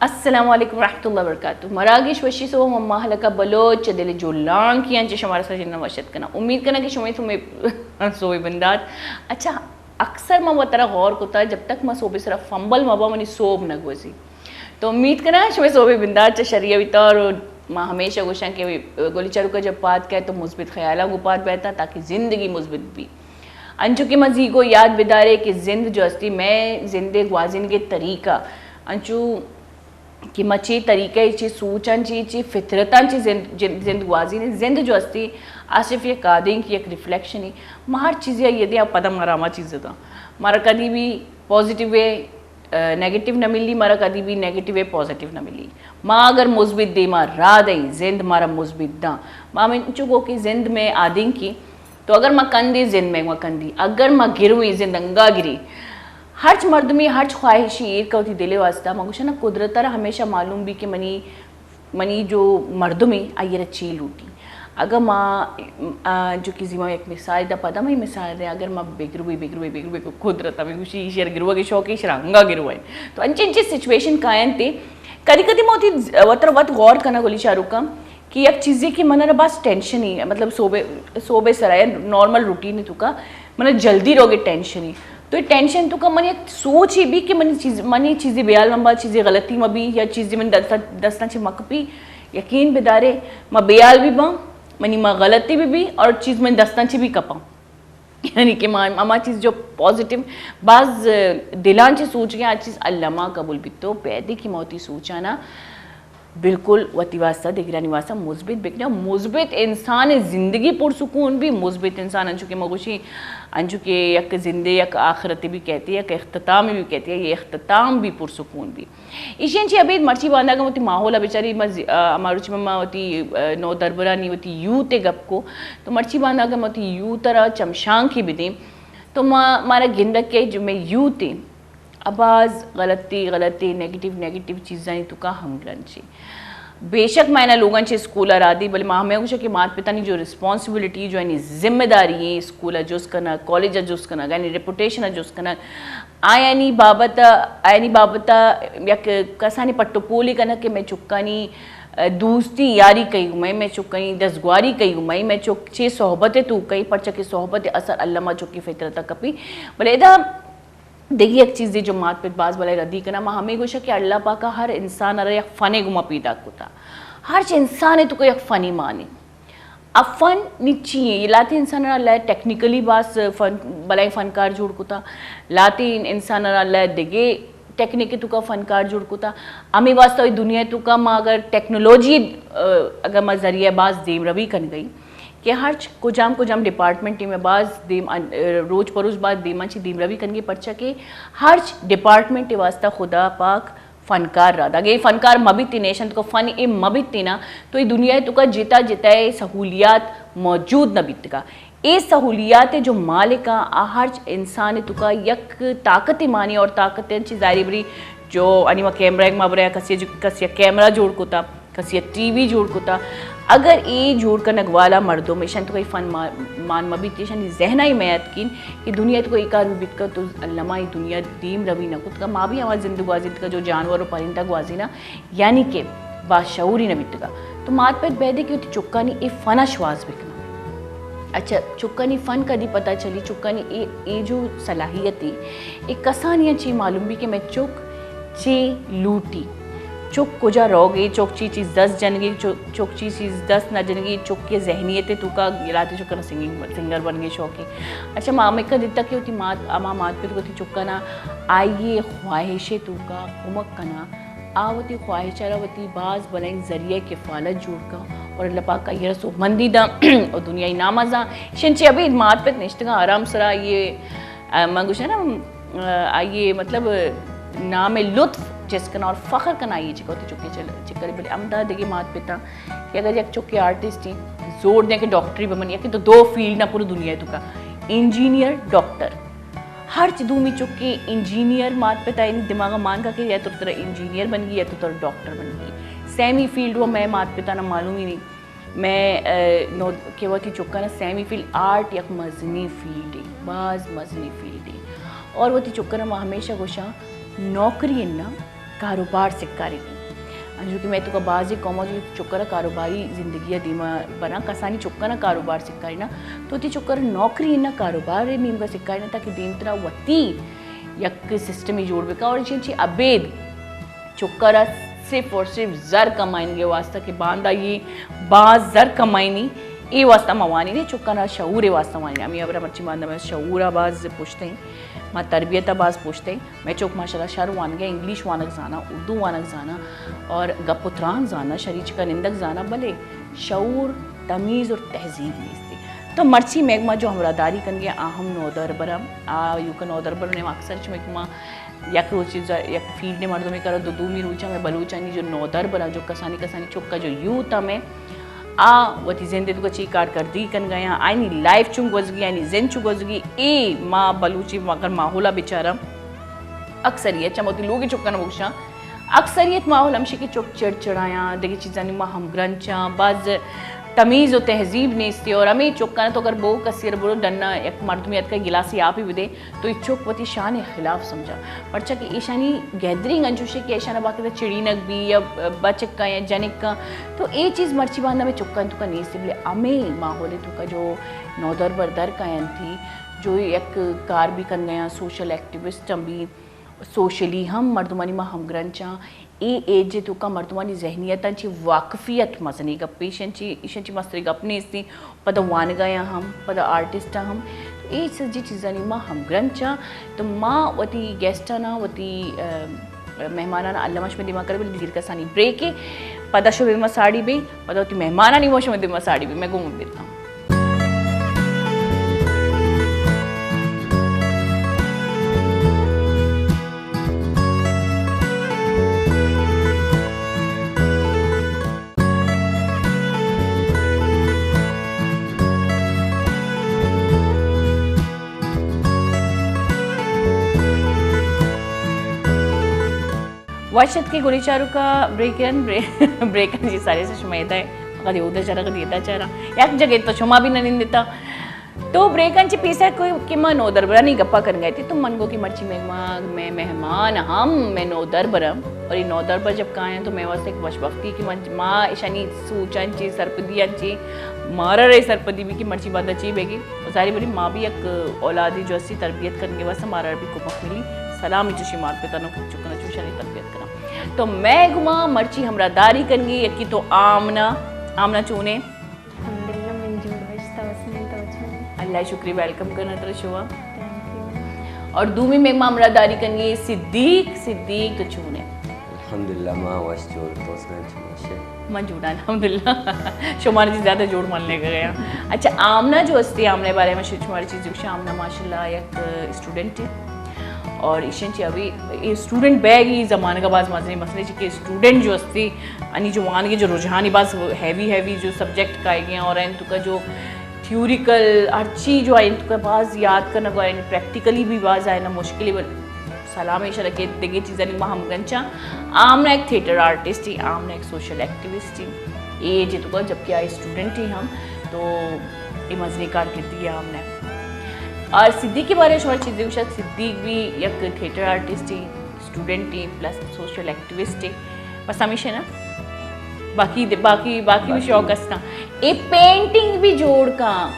السلام علیکم ورحمۃ اللہ وبرکاتہ۔ مراگش وشی سوب، مما حلقہ بلوچ دل جولانکیاں چہ شمارا سجناں وش اتک کناں۔ امید کناں کہ شمئے سوبے، سوبے بندات اچھا۔ اکثر ما وترا غور کتا، جب تک ما سوبے سرا فمبل مباں، منی سوب نہ گوزی۔ تو امید کناں شمئے سوبے بندات چہ شری بیتا۔ اور ما ہمیشہ گوشاں کہ گلی چاروکا جب پاد کئے تو مثبت خیالاں گوں پاد بیتا، تاکہ زندگی مثبت بی۔ انچو کہ ما زیگو یاد بدارے کہ زند جو ہستی، مئے زندے گوازینگے طریقہ انچو کہ ما چے طریقہ ء، چے سوچاں، چے، چے فطرتاں، چے زند، جن-، زند گوازینیں۔ زند جو ہستی، آ صرف یک آدینک، یک ریفلیکشن ء۔ ما ہر چیزے ء یہ دیں، پدا مارا ہما چیز داں۔ مارا کدی بھی پازیٹیو ء، آ، نیگیٹو نہ ملی، مارا کدی بھی نیگیٹو ء پازیٹیو نہ ملی۔ ما اگر مثبت دیما راہ دئیں، زند مارا مثبت داں۔ ما ہمینچو گو کہ زند مئے آدینکی، تو اگر ما کندیں، زند مئے گوں کندی۔ اگر ما گرویں، زند انگا گری۔ ہرچ مردمی، ہرچ خواہشی ایر کن وتی دل ء واسطہ۔ ما گوشاں نا، قدرت ء را ہمیشہ معلوم بی کہ منی، منی جو مردمے، آئی ء را چی لوٹی۔ اگاں ما، آ، جو کہ زیما یک مثال دا، پدا ما مثال دے، اگر ما بگروی، بگروی، بگروی، قدرت ہمیں گوشی، ایشی ء را گروگ ء شوق، ایشی ء را انگا گروئے۔ تو انچیں انچیں سچویشن کاینت، کدی کدی ما وتی وتر وت غور کنگ گلی چاروکاں کہ یک چیزے کہ من را بس ٹینشن ہی، مطلب سوبے، سوبے سرا یا نارمل روٹین توکا من جلدی روگے ٹینشن ہی۔ تو ٹینشن توکا من یک سوچ ہی بھی کہ منی چیز، منی چیزی بیال من با، چیزی غلطی ما بھی یا چیزی من دستا، دستاں چہ مکپی، یقین بدارے، ما بیال بھی باں، منی ما غلطی بھی بھی اور چیز من دستاں چہ بھی کپاں۔ یعنی کہ ما، ہما چیز جو پازیٹیو، باز دلاں چہ سوچ گیا، آ چیز الما قبول بیت تو پیدے کہ ما وتی سوچانا بالکل وتی واسطہ، دگرانی واسطہ مثبت بکناں۔ مثبت انسان زندگی پرسکون بی، مثبت انسان انچو کہ ما گوشی، انچو کہ یک زندے یک آخرت بھی کہتے، یک اختتام بھی کہتے، یہ اختتام بھی پرسکون بی۔ ایشی انچی ابید مرچی باندا اگاں وتی ماحول ء بچاری، ما زی-، آ، ہما روچی ما وتی، آ، نودربرانی وتی یوتھ ء گپ کو، تو مرچی باندا اگاں وتی یوتھ ء را چمشانکے بدیں، تو ما، مارا گندگ کہ جو مئے یوتھ ایں، اباز غلطی، غلطی، نیگیٹیو، نیگیٹیو چیزانی توکا ہم گرنچی۔ بے شک ما اینا لوگاں چہ اسکول ء را دی، بلے ما ہمے گوشاں کہ مات پتانی جو ریسپانسبلٹی، جو یعنی ذمہ داری ایں، اسکول ء جست کنگ، کالج ء جست کنگ، یعنی ریپوٹیشن ء جست کنگ، آیانی بابت ء، آیانی بابت ء یک کسانیں پٹ ء پولے کنگ کہ مئے چکانی، ء، دوستی یاری کئی گومئے، مئے چکانی دزگواری کئی گومئے، مئے چک چے صحبت ء توکئی، پرچا کہ صحبت ء اثر الما چکی فطرت ء کپی۔ بلے ادا دگہ یک چیزے جو مات پت باز بلائے ردی کناں، ما ہمے گوشاں کہ اللہ پاک ء ہر انسان ء را یک فنے گوما پیداک کتا۔ ہرچ انسانے توکا یک فنے مانے۔ ء فن نی چی ایں؟ لہتیں انسان ء را اللہ ٹیکنیکلی باز فن، بلائیں فنکار جوڑ کتا، لہتیں انسان ء را اللہ دگہ ٹیکنیک توکا فنکار جوڑ کتا۔ ہمے واسطہ اے دنیا توکا ما اگر ٹیکنالوجی، ء، اگر ما ذریعہ باز دیم روی کنگئی کہ ہرچ کجام کجام ڈپارٹمنٹ میں باز دیم، ء، روچ پروچ باز دیما چی دیم روی کنگی، پرچا کہ ہرچ ڈپارٹمنٹ واسطہ خدا پاک فنکار را داگ۔ اگہ اے فنکار مہ بیتین، ایشان توکا فن اے مہ بیتین نا، تو اے دنیا توکا جتا جتا اے سہولیات موجود نہ بیتگا۔ اے سہولیات جو مالکاں آ ہرچ انسان توکا یک طاقت مانی اور طاقت چی ظاہری بری جو انی ما کیمرہ ما برے کسی جو کسی کیمرہ جوڑ کتا، کسی ٹی وی جوڑ کتا۔ اگر اے جوڑ کنگ والا مردم ایشان توکا اے فن ما-، مان مہ بیت، ایشانی ذہن ء میات کین کہ دنیا توکا اے کار بھی بیت کن تو الما اے دنیا دیم روی نہ کت کا۔ ما بھی ہما زند گوازینت کا جو جانور و پرندہ گوازینا، یعنی کہ باشعوری نہ بیتگا۔ تو مات پت بیدے کہ وتی چکانی اے فن ء شواز بکناں۔ اچھا، چکانی فن کدی پتہ چلی؟ چکانی اے، اے جو صلاحیت اے، اے کسانی چی معلوم بی کہ مئے چک چی لوٹی؟ چک کجا روگے؟ چک چی چیز دست جنگے؟ چک، چک چی چیز دست نہ جنگے؟ چک کے ذہنیت توکا گلاتے چکر سنگنگ، سنگر بنگے شوقے۔ اچھا، ما ہمیں کا دیتا کہ وتی مات، اما مات پت وتی چکانا آئیے خواہشے توکا کمک کنا۔ آ وتی خواہش ء را وتی باز بلائیں ذریعہ کفالت جوڑ کن اور اللہ پاک آئی ء را سوبمندی داں اور دنیائی نام ء زان۔ شنچی ابید مات پت نشتگاں آرام سرا آئی ء، ء، من گوشاں نا، ء، آئی ء مطلب نام ء لطف چست کن اور فخر کن آئی ء چکا وتی چکے چل-، چکر بلے ہمدا دگہ مات پتاں کہ اگر یک چکے آرٹسٹ ایں، زور دیں کہ ڈاکٹری بمن، یا کہ تو دو فیلڈ نا پوری دنیا ء توکا، انجینئر، ڈاکٹر۔ ہرچ دومی چکے انجینئر مات پتا یعنی دماغ ء مان کا کہ یا تو ترا انجینئر بنگی یا تو ترا ڈاکٹر بنگی۔ سیمی فیلڈ و مئے مات پتا نا معلوم ہی نہیں۔ مئے، ء، نو-، کہ وتی چکانا سیمی فیلڈ آرٹ یک مزنی فیلڈ ہے، باز مزنی فیلڈ ہے۔ اور وتی چکانا ما ہمیشہ گوشاں نوکری نا کاروبار سکاری۔ جو کہ مئے توکا بازیں قوم ءَ جو چکر ءَ کاروباری زندگی ءَ دیما برا، کسانی چکاں ءَ کاروبار سکھائینا، تو وتی چکر ءَ نوکری نہ، کاروبار ءِ نیمگا سکھائینا، تاکہ دیمترا وتی یک سسٹمے جوڑ بکا۔ اور چین چی ابید چکر ءَ صرف اور صرف زر کمائینگ ءِ واسطہ کہ باندا یہ باز زر کمائینی، اے واسطہ ما وانینے، چکاں ءَ شعور ءِ واسطہ وانینے۔ ہمے ہبرا مرچی باندا مئے شعور ءَ باز پشت ایں، ما تربیت ءَ باز پشت ایں۔ مئے چک ماشاءاللہ شر وانگ ءَ، انگلش وانگ زاناں، اردو وانگ زاناں اور گپ و تران زاناں، شری چکا نندگ زاناں، بلے شعور، تمیز اور تہذیب نیستی۔ تو مرچی مئے گوما جو ہمراہداری کنگے آ ہم نودربر ءَ، آ ایوکا نودربر نے اکثر چہ مئے گوما یک روچے ز-، یک فیلڈ ءِ مردمے کرا، دو دومی روچا مئے بلوچانی جو نودربر ءَ، جو کسانی کسانی چکا جو یوتھ ءَ مئے آ وتی زند ءِ توکا چی کارکردگی کنگا یا آئینی لائف چون گوزگی، آئینی زند چون گوزگی، اے ما بلوچی اگر ماحولا بچاراں، اکثریت چہ ما وتی لوگی چکاں بگوشاں، اکثریت ماحول ہمشی کہ چک چڑ چڑایاں، دگہ چیزانی ما ہمگرنچاں، باز تمیز و تہذیب نیستی۔ اور ہمے چکاں تو اگر بو کسی ءَ برو ڈنا یک مردمی اتکا گلاسی آپی بدے، تو اے چک وتی شان ءِ خلاف سمجھا، پرچا کہ ایشانی گیدرنگ انچوشے کہ ایشانا باقاعدہ چڑینگ بی یا بچکاں یا جنکاں، تو اے چیز مرچی باندا ہمے چکاں توکا نیست، بلے ہمے ماحول توکا جو نودربر در کاینتی، جو یک کار بھی کنگیاں، سوشل ایکٹیوسٹ ہم بھی، سوشلی ہم مردمانی ما ہمگرنچاں، اے ایج ءِ توکا مردمانی ذہنیتاں چہ واقفیت مزنیں گپے، ایشاں چہ، ایشاں چہ مستریں گپ نیستی۔ پدا وانگایاں ہم، پدا آرٹسٹاں ہم۔ تو اے سجی چیزانی ما ہمگرنچاں۔ تو ما وتی گیسٹاناں، وتی، ا، مہماناناں الما شمئے دیما کریں، بلے دیر کسانی بریکے، پدا شمئے دیما ساڑی بیں، پدا وتی مہمانانی ما شمئے دیما ساڑی بیں، مئے گوما بیتاں۔ وش اتکے گلیں چاروکاں، بریک اِن، بریک، بریک اِن جی، سارے سے شما ادا ہے، کدی اودا چارا، کدی ادا چارا، یک جگہ تو شما بھی نہ نندتا۔ تو بریکاں چہ پیسر کوئی کہ ما نودربرانی گپا کنگا اتیں، تو من گو کہ مرچی مئے، مئے مہمان ہم مئے نودربر اَں، اور اے نودربر جب کایاں تو مئے واسطہ ایک وش بختی کہ من، ما اشانی سوچاں چی، سرپدیاں چی، مارا رے سرپدی بھی کہ مرچی باندا چی بیگی۔ ظاہر ہے بلے ما بھی یک اولادی جو اسی تربیت کنگے واسطہ مارا بھی کمک ملی۔ سلام چوشی مات پتانو کہ چکنا چوشانی تربیت کنا۔ تو مئے گما مرچی ہمراہ داری کنگی یکی تو آمنا، آمنا چونے؟ الحمدللہ، من جوڑ وش، تو سنائیں، تو چون؟ اللہ شکری، ویلکم کرنا ترا شوا۔ Thank you. اور دومی مئے گما ہمراہ داری کنگی صدیق، صدیق تو چون ہے؟ الحمدللہ، ما وش جوڑ، تو سنائیں چون وش ہے؟ من جوڑ، الحمدللہ۔ شمار جی زیادہ جوڑ من لے گیا۔ اچھا، آمنا جو استی، آمنا بارے میں شمار چیز جو آمنا ماشاءاللہ یک اسٹوڈنٹ ہے۔ اور ایشن چی ابھی یہ اسٹوڈنٹ بیگ ہی زمانہ کا باز مزے مسئلے چی کہ اسٹوڈنٹ جو استی، انی جو وانگی جو رجحانی باز ہیوی ہیوی جو سبجیکٹ کائے گئے اور ان تو کا جو تھیوریکل ہر چیز جو آئین تو کا باز یاد کرنا کو آئین پریکٹیکلی بھی باز آئین مشکل ہے۔ سلام ایشرا کہ دگہ چیزانی ما ہمگرنچاں۔ آمنا ایک تھیٹر آرٹسٹ ہی، آمنا ایک سوشل ایکٹیوسٹ ہی۔ اے جے تو کا جبکہ آئی اسٹوڈنٹ ہی ہم تو اے مزنی کارکردگی آمنا۔ اور صدیق کے بارے میں شما چیزیں گوشت، صدیق بھی یک تھیٹر آرٹسٹ ہی، اسٹوڈنٹ ہی، پلس سوشل ایکٹیوسٹ ہی۔ بس ہمیشہ نا؟ باقی دے، باقی، باقی بھی باقی شوق است نا۔ اے پینٹنگ بھی جوڑ کاں۔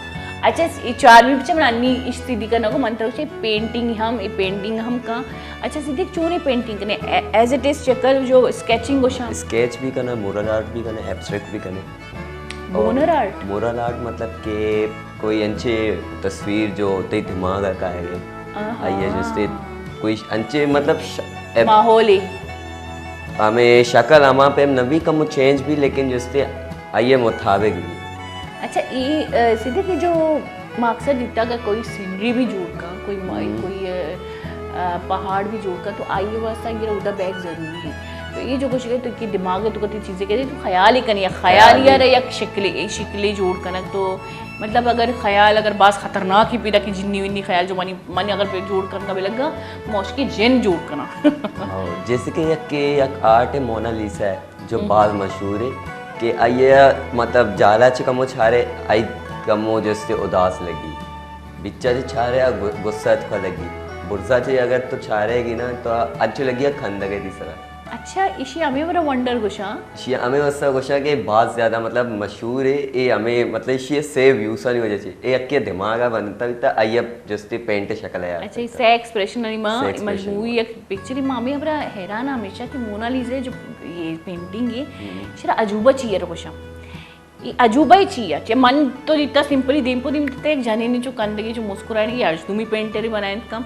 اچھا، اے چارمی بچہ من انی اش صدیق نہ کو من ترو چے پینٹنگ ہم، اے پینٹنگ ہم کاں۔ اچھا صدیق چونے پینٹنگ کنے؟ اے-، ایز اٹ از شکل جو اسکیچنگ گوشاں۔ اسکیچ بھی کنا، مورل آرٹ بھی کنا، ایبسٹریکٹ بھی کنا۔ بونر آرٹ؟ مورل آرٹ مطلب کہ کوئی انچے تصویر جو تئی دماغ ء کائے گئے۔ آہا۔ آئی ء جو استے کوئی انچے مطلب ش-، اب ماحول ہی۔ ہمیں شکل ہما پیم نہ بھی کم چینج بھی، لیکن جو استے آئی ء مطابق بھی۔ اچھا، ای، ا، سیدھے کہ جو ما اکثر دیتا کہ کوئی سینری بھی جوڑ کا، کوئی مائی، ہم۔ کوئی، ا، ا، پہاڑ بھی جوڑ کا، تو آئی ء واسطہ یہ اودا بیگ ضروری ہے۔ تو یہ جو کچھ کہ تو کہ دماغ ء تو کتی چیزیں کہتے تو خیال ہی کنی، خیال خیال ہی۔ یار یک شکلے، شکلے جوڑ کنک تو مطلب اگر خیال اگر باز خطرناک ہی پیدا کہ جنی ونی خیال جو منی، من اگر پہ جوڑ کرنا بھی لگا، موش کے جن جوڑ کرنا۔ ہاں، جیسے کہ یک، کہ یک آرٹ ہے مونا لیسا ہے، جو ہم۔ باز مشہور ہے، کہ آئی ء مطلب جالا چہ کمو چارے، آئی کمو جستے اداس لگی۔ بچا چہ چارے آ غ-، غصہ اتکا لگی۔ برزا چہ اگر تو چارے گی نا تو انچو لگی آ کھندگے دی سرا۔ اچھا، ایشی ہمیں برا ونڈر گوشاں؟ ایشی ہمیں واسطہ گوشاں کہ باز زیادہ، مطلب، مشہور ہے، اے ہمیں، مطلب، ایشی سیو یوسانی وجہ سے، اے یکے دماغ آ بنتا بیتا، آئی اب جستے پینٹ شکل ہے۔ اچھا، یہ سیکس ایکسپریشن علی ماں سیکس ایکسپریشن مجموعی علی ماں۔ یک پکچر، ماں ہمیں ابرا حیران ہمیشہ کہ مونالیزا جو یہ پینٹنگ ہے، ہم۔ شرا عجوبہ چیئر گوشاں۔ اے عجوبہ چی ہے؟ چہ من تو دیتا سمپلی دیم پو دیم دیتا، یک جنینی چو کندگی، چو مسکرانی، یہ ہشت دومی پینٹری بنائیں کم۔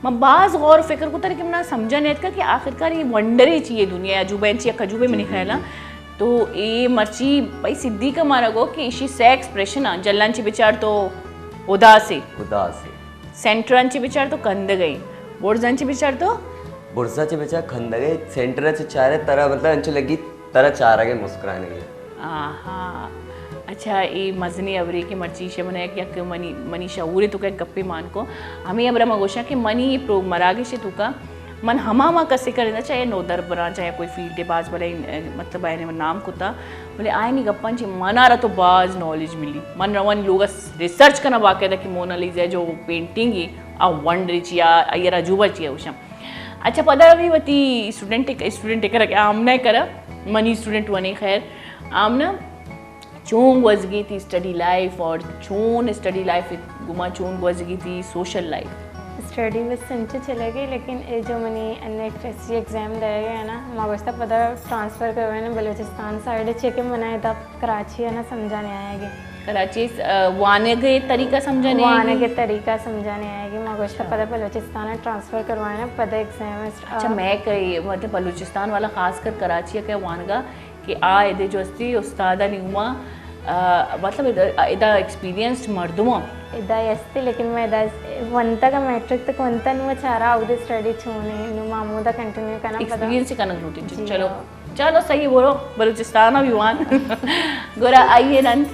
من باز غور و فکر کو، ترے کہ منا سمجھا نہیں اتکا کہ آخرکار یہ ونڈر ہی چی ہے دنیا، عجوبہ چی، یک عجوبہ منی خیال ہے۔ تو اے مرچی بھائی صدیقہ مارا گو کہ ایشی سیکس ایکسپریشن آ، جلان چی بچار تو اداس ہے۔ اداس ہے۔ سینٹران چی بچار تو کندگئی۔ برزان چی بچار تو؟ برزا چی بچار کندگئی، سینٹر چی چارے ترا، مطلب، انچو لگی ترا چارگ ء مسکرانگ ء۔ آہا۔ اچھا، اے مزنیں ہبرے کہ مرچی ایشی ء من یک، یک منی، منی شعور ء توکا یک گپے مان کو۔ ہمے ہبرا ما گوشاں کہ منی اے پرو-، مراگش ء توکا من ہما، ہما کسے کریناں، چاہے نودربراں، چاہے کوئی فیلڈ ء باز بلے، مطلب، آیانی من نام کتا، بلے آیانی گپاں چہ منارا تو باز نالج ملی۔ من روان لوگ ء ریسرچ کناں باقاعدہ کہ مونالیزا جو پینٹنگ ء آ ونڈر چیا، آئی ء را عجوبہ چیا گوشاں۔ اچھا، پدا بھی وتی اسٹوڈنٹ، اسٹوڈنٹ کرا کہ آمنہ کرا، منی اسٹوڈنٹ ونے خیر۔ آمنہ، چون گوزگی تھی اسٹڈی لائف اور چون اسٹڈی لائف گما چون گوزگی تھی سوشل لائف؟ اسٹڈی بس انچو چلے گئی، لیکن اے جو منی N F S C exam دے گئے نا، ما گوشتا پدا ٹرانسفر کروئے نا بلوچستان سائیڈ، چے کہ منا ادا کراچی ہے نا سمجھا نہیں آئے گی۔ کراچی س-، آ، وانگ ء طریقہ سمجھا نہیں آئے گی؟ وانگ ء طریقہ سمجھا نہیں آئے گی۔ ما گوشتا اچھا۔ پدا بلوچستان ء ٹرانسفر کروائے نا، پدا ایگزام است-، اچھا، آ، میں کئی، مطلب، بلوچستان والا خاص کر کراچی ء کہ وانگا کہ آ ادے جو استی استاد ء نیما، آ، مطلب، ادا، ادا ایکسپیرینسڈ مردم آں۔ ادا استی، لیکن میں ادا ونتا کا میٹرک تک ونتا نو چارا اودے اسٹڈی چھونے، نو ما مودا کنٹینیو کنا پدا۔ ایکسپیرینس کنگ لوٹی، جی چلو۔ ہاں۔ چلو صحیح، برو بلوچستان ء بھی وان۔ گڑا آئی ء رند؟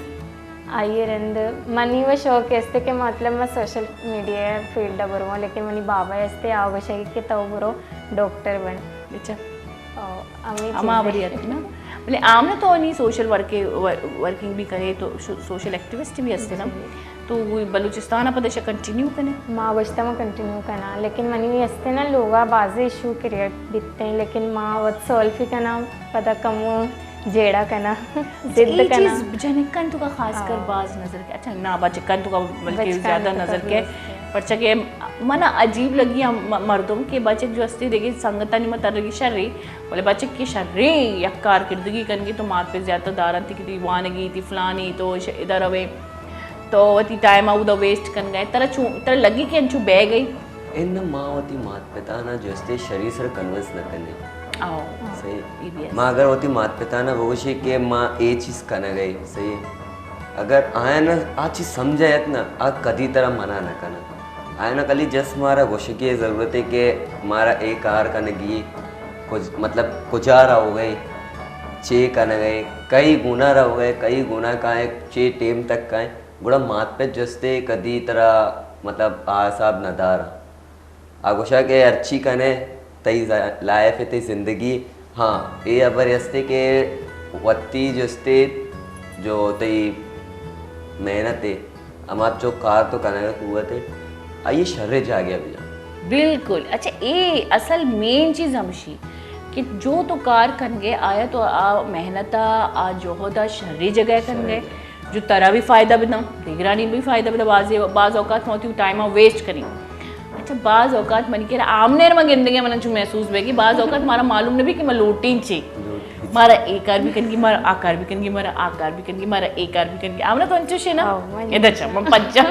آئی ء رند منی و شوق است کہ مطلب من سوشل میڈیا فیلڈ ء برواں، لیکن منی بابا است آ گوشگ کہ تو برو ڈاکٹر بن۔ اچھا۔ او، ہمے ہما چیز ہے۔ بری ات نا۔ بلے آمنہ تو نی سوشل ورک، ورکنگ بھی کرے تو سو-، سوشل ایکٹیوسٹ بھی ہستے نا۔ جی۔ تو وہی بلوچستان ء پد ایشا کنٹینیو کنے؟ ما گوشتہ ما کنٹینیو کناں، لیکن منی ہستے نا لوگا بازیں ایشو کریٹ بیتے، لیکن ما وت سولو ہی کناں، پدا کمو جیڑہ کناں، ضد اے کناں۔ چیز جنکان تو کا خاص کر ہاں۔ باز نظر کے، اچھا نا بچکان تو کا بلکہ بچکان زیادہ تو کا نظر بھی کے، ہستے۔ پرچہ کہ منا عجیب لگی ہم م-، مردم کہ بچک جو ہستے دیکھے سنگتانی ما ترگی شر رہی، بلے بچک کہ شر رہی یک کارکردگی کنگی تو مات پہ زیادہ داران تھی کہ تھی وانگی تھی فلانی تو ش-، ادھر روے۔ تو وتی ٹائم ء اودا ویسٹ کنگ ء، ترا چوں، ترا لگی کہ انچو بہ گئی؟ اناں، ما وتی مات پتانا جستے شری سر کنونس نہ کنیں۔ او، صحیح۔ اے بھی است۔ ما اگر وتی مات پتانا بگوشی کہ ما اے چیز کنگ ء، صحیح۔ اگر آیانا آ چیز سمجھ آیت نا، آ کدی ترا منع نہ کنن۔ آیانا کلی جس مارا گوشگی ضرورت ہے کہ مارا اے کار کنگی، کج-، مطلب کجا روگ ء، چے کنگ ء، کئی گونا روگ ء، کئی گونا کائیں، چے ٹیم تک کائیں۔ گڑا مات پت جستے کدی ترا، مطلب، آ حساب نہ داراں۔ آ گوشا کہ ہرچی کنے، تئی ز-، لائف ہے، تئی زندگی۔ ہاں، اے ہبر استے کہ وتی جستے جو تئی محنت ہے، ہما چو کار تو کنگ ء قوت ہے، آئی شر جاگہ بجا۔ بالکل۔ اچھا، اے اصل مین چیز ہمشی کہ جو تو کار کنگے، آیا تو آ محنت ء، آ جہد ء شری جگہ کنگے۔ جو ترا بھی فائدہ بداں، دیگرانی بھی فائدہ بداں۔ بعض، بعض اوقات ما وتی ٹائم ء ویسٹ کنیں۔ اچھا، بعض اوقات منی کرا آمنیر ما گندگے، من انچو محسوس بے کہ بعض اوقات مارا معلوم نہ بی کہ ما لوٹیں چی۔ لوٹیں چی۔ مارا اے کار بھی کنگی، مارا آ کار بھی کنگی، مارا آ کار بھی کنگی، مارا اے کار بھی کنگی۔ آمنا تو انچو شے نا؟ ہاں، من ادا چا، من پنچا۔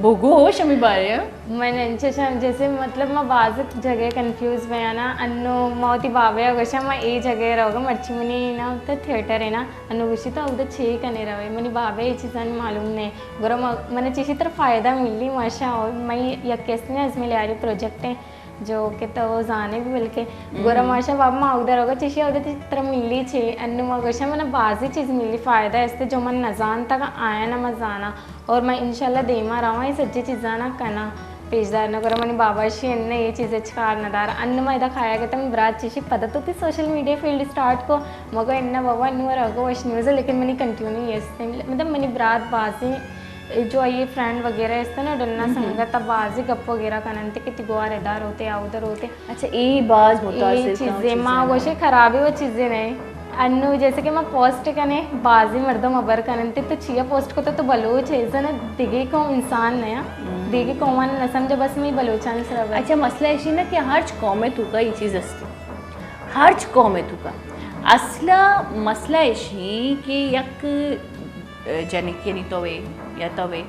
بگوش ہمے بارے ء۔ من انچش ہم جیسے مطلب ما باز جگہ کنفیوز بیانا، انو ما وتی بابے ء گوشاں ما اے جگہ ء روگا، مرچی منی نا تو تھیٹر ہے نا، انو گوشی تو اودا چے کنے روے، منی بابے اے چیزان معلوم نے، گڑا ما، من چیشی تر فائدہ ملی ماشا، اور مئی یک کس نے از ملیاری پروجیکٹ ہے، جو کہ تو زانے بھی بلکہ ہم۔ گورا ماشا بابا ما اودا روگا چیشی اودا تی ترا ملی چی، انو ما گوشا منا بازی چیز ملی فائدہ است جو من نزانتا آیا نا ما زانا، اور ما انشاءاللہ دیما رواں اے سجی چیزانا کنا پیش دار نا۔ گورا منی بابا شی ان اے چیز اچ کار ندار۔ ان ما ادا کھایا گتا من برات چیشی پدا تو تی سوشل میڈیا فیلڈ سٹارٹ کو، مگو ان بابا نو روگا وش نیوز، لیکن منی کنٹینیو یس، مطلب منی برات بازی اے جو آئی فرینڈ وغیرہ است نا، ڈنا سنگت ءَ بازی گپ وغیرہ کننت کہ تی گوار ادا روتے، اودا روتے۔ اچھا، اے باز متاثر اے چیزیں ما گوشے خرابی و چیزیں نہیں۔ انو جیسے کہ ما پوسٹ کنے، بازی مردم ابر کننت تو چیا پوسٹ کو تو، تو بلوچ ہے، زن دیگے قوم انسان نیا، دیگے قومان نہ سمجھا، بس میں بلوچان سرا بس۔ اچھا، مسئلہ ایشی نا کہ ہرچ قوم توکا یہ چیز است، ہرچ قوم توکا۔ اصلا مسئلہ ایشی کہ یک جنک یعنی تو وے یا تو وے،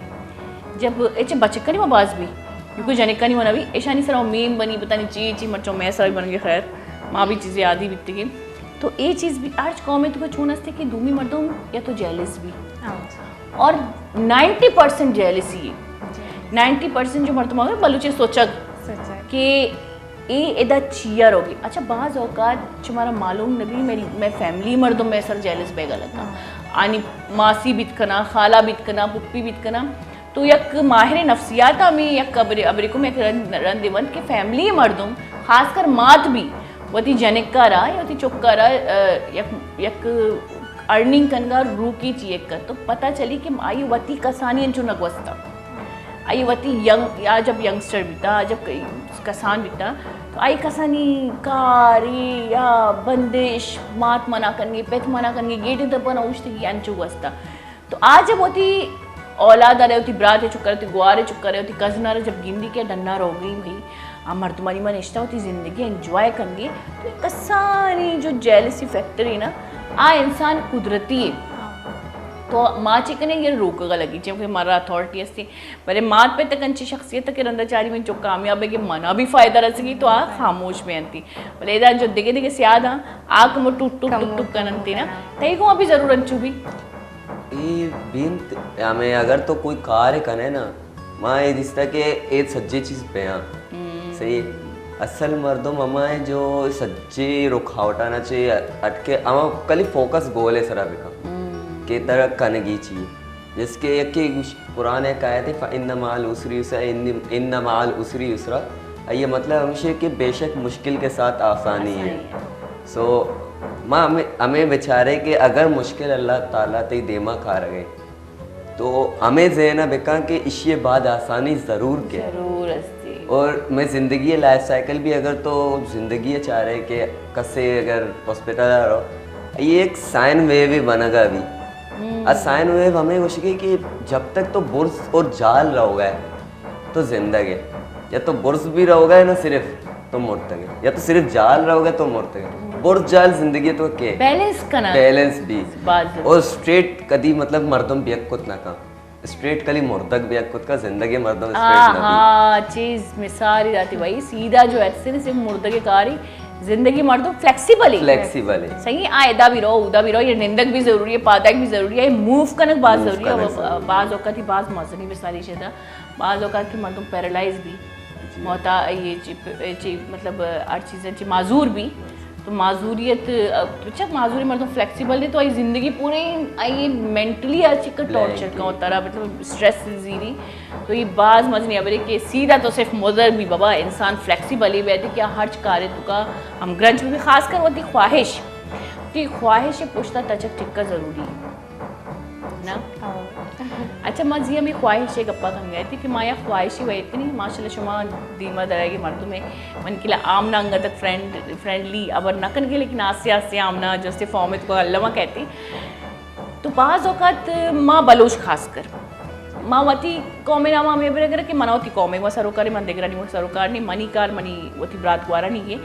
جب اچ بچکانی ما باز بھی، کیونکہ جنکانی ما نہ بھی، ایشانی سرا میم بنی، پتہ نہیں چی چی مرچو میں سرا بھی بنگے، خیر، ما بھی چیزیں عادی بیتگی۔ تو اے چیز بھی ہر قوم توکا چون استے کہ دومی مردم یا تو جیلس بھی۔ اور نائنٹی پرسینٹ جیلسی ہے۔ نائنٹی پرسینٹ جو مردم آگے بلوچے سوچگ کہ اے ادا چیا روگی۔ اچھا، بعض اوقات چہ مارا معلوم نہ بی، میں، میں فیملی مردم میں سر جیلس بیگا لگا۔ آنی ماسی بیت کنا، خالہ بیت کنا، پپی بیت کنا۔ تو یک ماہر نفسیات ہمیں یک ابر-، ابرکم یک رند، رند ونت کہ فیملی مردم، خاص کر مات بھی، وتی جنکا را یا وتی چکا را، آ، یک، یک ارننگ کنگا روکی چی یک کت تو پتہ چلی کہ آئی وتی کسانی انچو نگوستا۔ آئی وتی ینگ، یا جب ینگسٹر بیتا، جب کسان بیتا، تو آئی کسانی کاری یا بندش، مات منع کنگی، پت منع کنگی، گیٹی دپا نہ اوشتگی، انچو گوستا۔ تو آ جب وتی اولاد ءَ، وتی برات ءِ چکر، وتی گوار ءِ چکر، وتی کزن ءَ جب گندی کہ ڈنا روگی بھئی، آ مردمانی من نشتہ وتی زندگی انجوائے کنگی، تو کسانی جو جیلسی فیکٹر ہے نا، آ انسان قدرتی ہے۔ تو ما چی کنیں، یہ روکگا لگی، چونکہ مارا اتھارٹی ہستی۔ بلے مات پت تک انچی شخصیت کہ رندا چاری من چو کامیاب ہے کہ منا بھی فائدہ رسگی، تو آ خاموش میں انتی۔ بلے ادا جو دگہ دگہ سیاد ہاں، آ کمو ٹک ٹک ٹک ٹک کننتی نا، تئی گوں بھی ضرور انچو بھی۔ اے بینت، ہمیں اگر تو کوئی کار کنے نا، ما اے دیستا کہ اے سجے چیز پہ ہاں۔ صحیح۔ اصل مردم ہما ہے جو سجے رکاوٹانا چے اٹکے، ہما کلی فوکس گول ہے سرا بکا کہ ترا کنگی چی۔ جس کہ یکے گوش-، قرآن ایک آیت ہے، فَإِنَّ مَعَ الْعُسْرِ يُسْرًا، ان، ان مع العسر یسرا۔ یہ مطلب ہمیشہ کہ بے شک مشکل کے ساتھ آسانی ہے۔ سو، ما ہمیں، ہمیں بچارے کہ اگر مشکل اللہ تعالیٰ تئی دیما کارگے، تو ہمیں ذہن بکن کہ اشی بعد آسانی ضرور کے۔ ضرور استی۔ اور میں زندگی لائف سائیکل بھی اگر تو زندگی چارے کہ کسے اگر ہاسپٹل آ رہو، یہ ایک سائن ویو ہی بنگا بھی۔ آ سائن ویو ہمیں گوشگی کہ جب تک تو برز اور جال رہو گے، تو زندگ ہے۔ یا تو برز بھی رہو گے نا صرف، تو مرتگ ہے۔ یا تو صرف جال رہو گے، تو مرتگ ہے۔ برز جال زندگی تو کے؟ بیلنس کنا۔ بیلنس بھی۔ باز۔ اور اسٹریٹ کدی مطلب مردم بیک کت نہ کن۔ اسٹریٹ کلی مردگ بیک کت کا، زندگی مردم اسٹریٹ نہ بھی۔ آہا، چیز مثال ہی داتی بھائی، سیدھا جو ایکسن سے مردگ کاری، زندگی مردم فلیکسیبل ہے۔ فلیکسیبل ہے۔ صحیح، آ ادا بھی رہو، ادا بھی رہو، یہ نندگ بھی ضروری ہے، پادگ بھی ضروری ہے، موو کنگ باز ضروری ہے۔ باز اوقات ہی باز مزنی مثالی شدہ۔ بعض اوقات کہ مردم پیرالائز بھی، موتا یہ چی، چی، مطلب ہر چیزیں چی معذور بھی۔ تو معذوریت، چک معذوری مردم فلیکسیبل نہیں، تو آئی زندگی پورے آئی مینٹلی ہر چیز کا ٹارچر کا ہوتا رہا، مطلب اسٹریس زیری۔ تو یہ بعض مزنی ابرے کہ سیدھا تو صرف مدر بھی بابا انسان فلیکسیبل ہی بیٹھے کہ ہر کارے تو کا ہم گرنچ بھی، خاص کر وتی خواہش، وتی خواہش پشتا تچک ٹکا ضروری ہے۔ نا؟ اچھا، ما زی ہمیں خواہش ہے گپا کنگا تھی کہ ما یا خواہشی ویت کنی، ماشاءاللہ شما دیما درائے گے مردم ہے۔ من کلا آمنا انگا تک فرینڈ، فرینڈلی ابر نہ کنگے، لیکن آستے آستے آمنا جستے فارمیت کو علمہ کہتی۔ تو بعض اوقات ما بلوچ خاص کر، ما وتی قوم نام ہمیں برے کرے کہ منا وتی قوم و سروکار، من دگرانی و سروکار نہیں، منی کار منی وتی برات گوارا نہیں ہے۔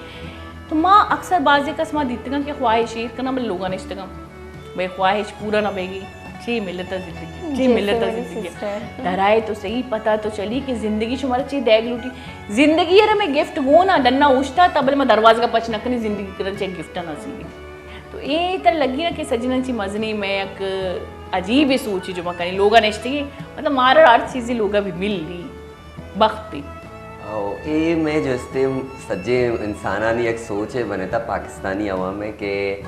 تو ما اکثر بعضی کس ما دیتگاں کہ خواہش ایر کناں بلے لوگا نشتگاں۔ بھئی خواہش پورا نہ بیگی، چی ملت ء زندگی، چی ملت ء زندگی۔ درائے تو صحیح پتہ تو چلی کہ زندگی شمارا چی دیگ لوٹی۔ زندگی ء را میں گفٹ گون آں، ڈنا اوشتا تا بلے ما دروازگ ء پچ نہ کنی، زندگی کرا چی گفٹ ء نہ زیری۔ تو اے تر لگی نا کہ سجناں چی مزنی میں یک عجیب سوچی جو ما کنی، لوگا نشتگی، مطلب مارا ہر چیزی لوگا بھی ملی۔ بخت بیت۔ او، اے مئے جستے سجیں انسانانی یک سوچے بنتا پاکستانی عوام ء کہ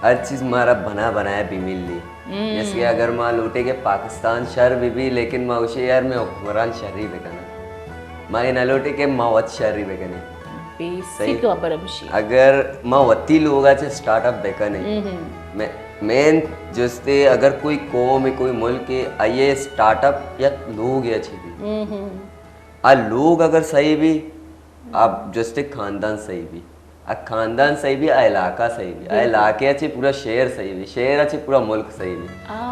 ہر چیز مارا بنا بنایا بہ ملی۔ جیسے کہ اگر ما لوٹے کہ پاکستان شر بہ بی، لیکن ما گوشے یار مئے حکمران شری بکنن۔ ما اے نہ لوٹے کہ ما وت شری بکنیں۔ بیسک خبر ہمشی۔ اگر ما وتی لوگا چہ سٹارٹ اپ بکنیں، مئے مین جستے اگر کوئی قوم ہے، کوئی ملک ہے، آئیے اسٹارٹ اپ یا لوگ ہے اچھی بھی۔ آ لوگ اگر صحیح بھی، آپ جستے خاندان صحیح بھی، آ خاندان صحیح بھی، آ علاقہ صحیح بھی، آ علاقے اچھے پورا شہر صحیح بھی، شہر اچھے پورا ملک صحیح بھی۔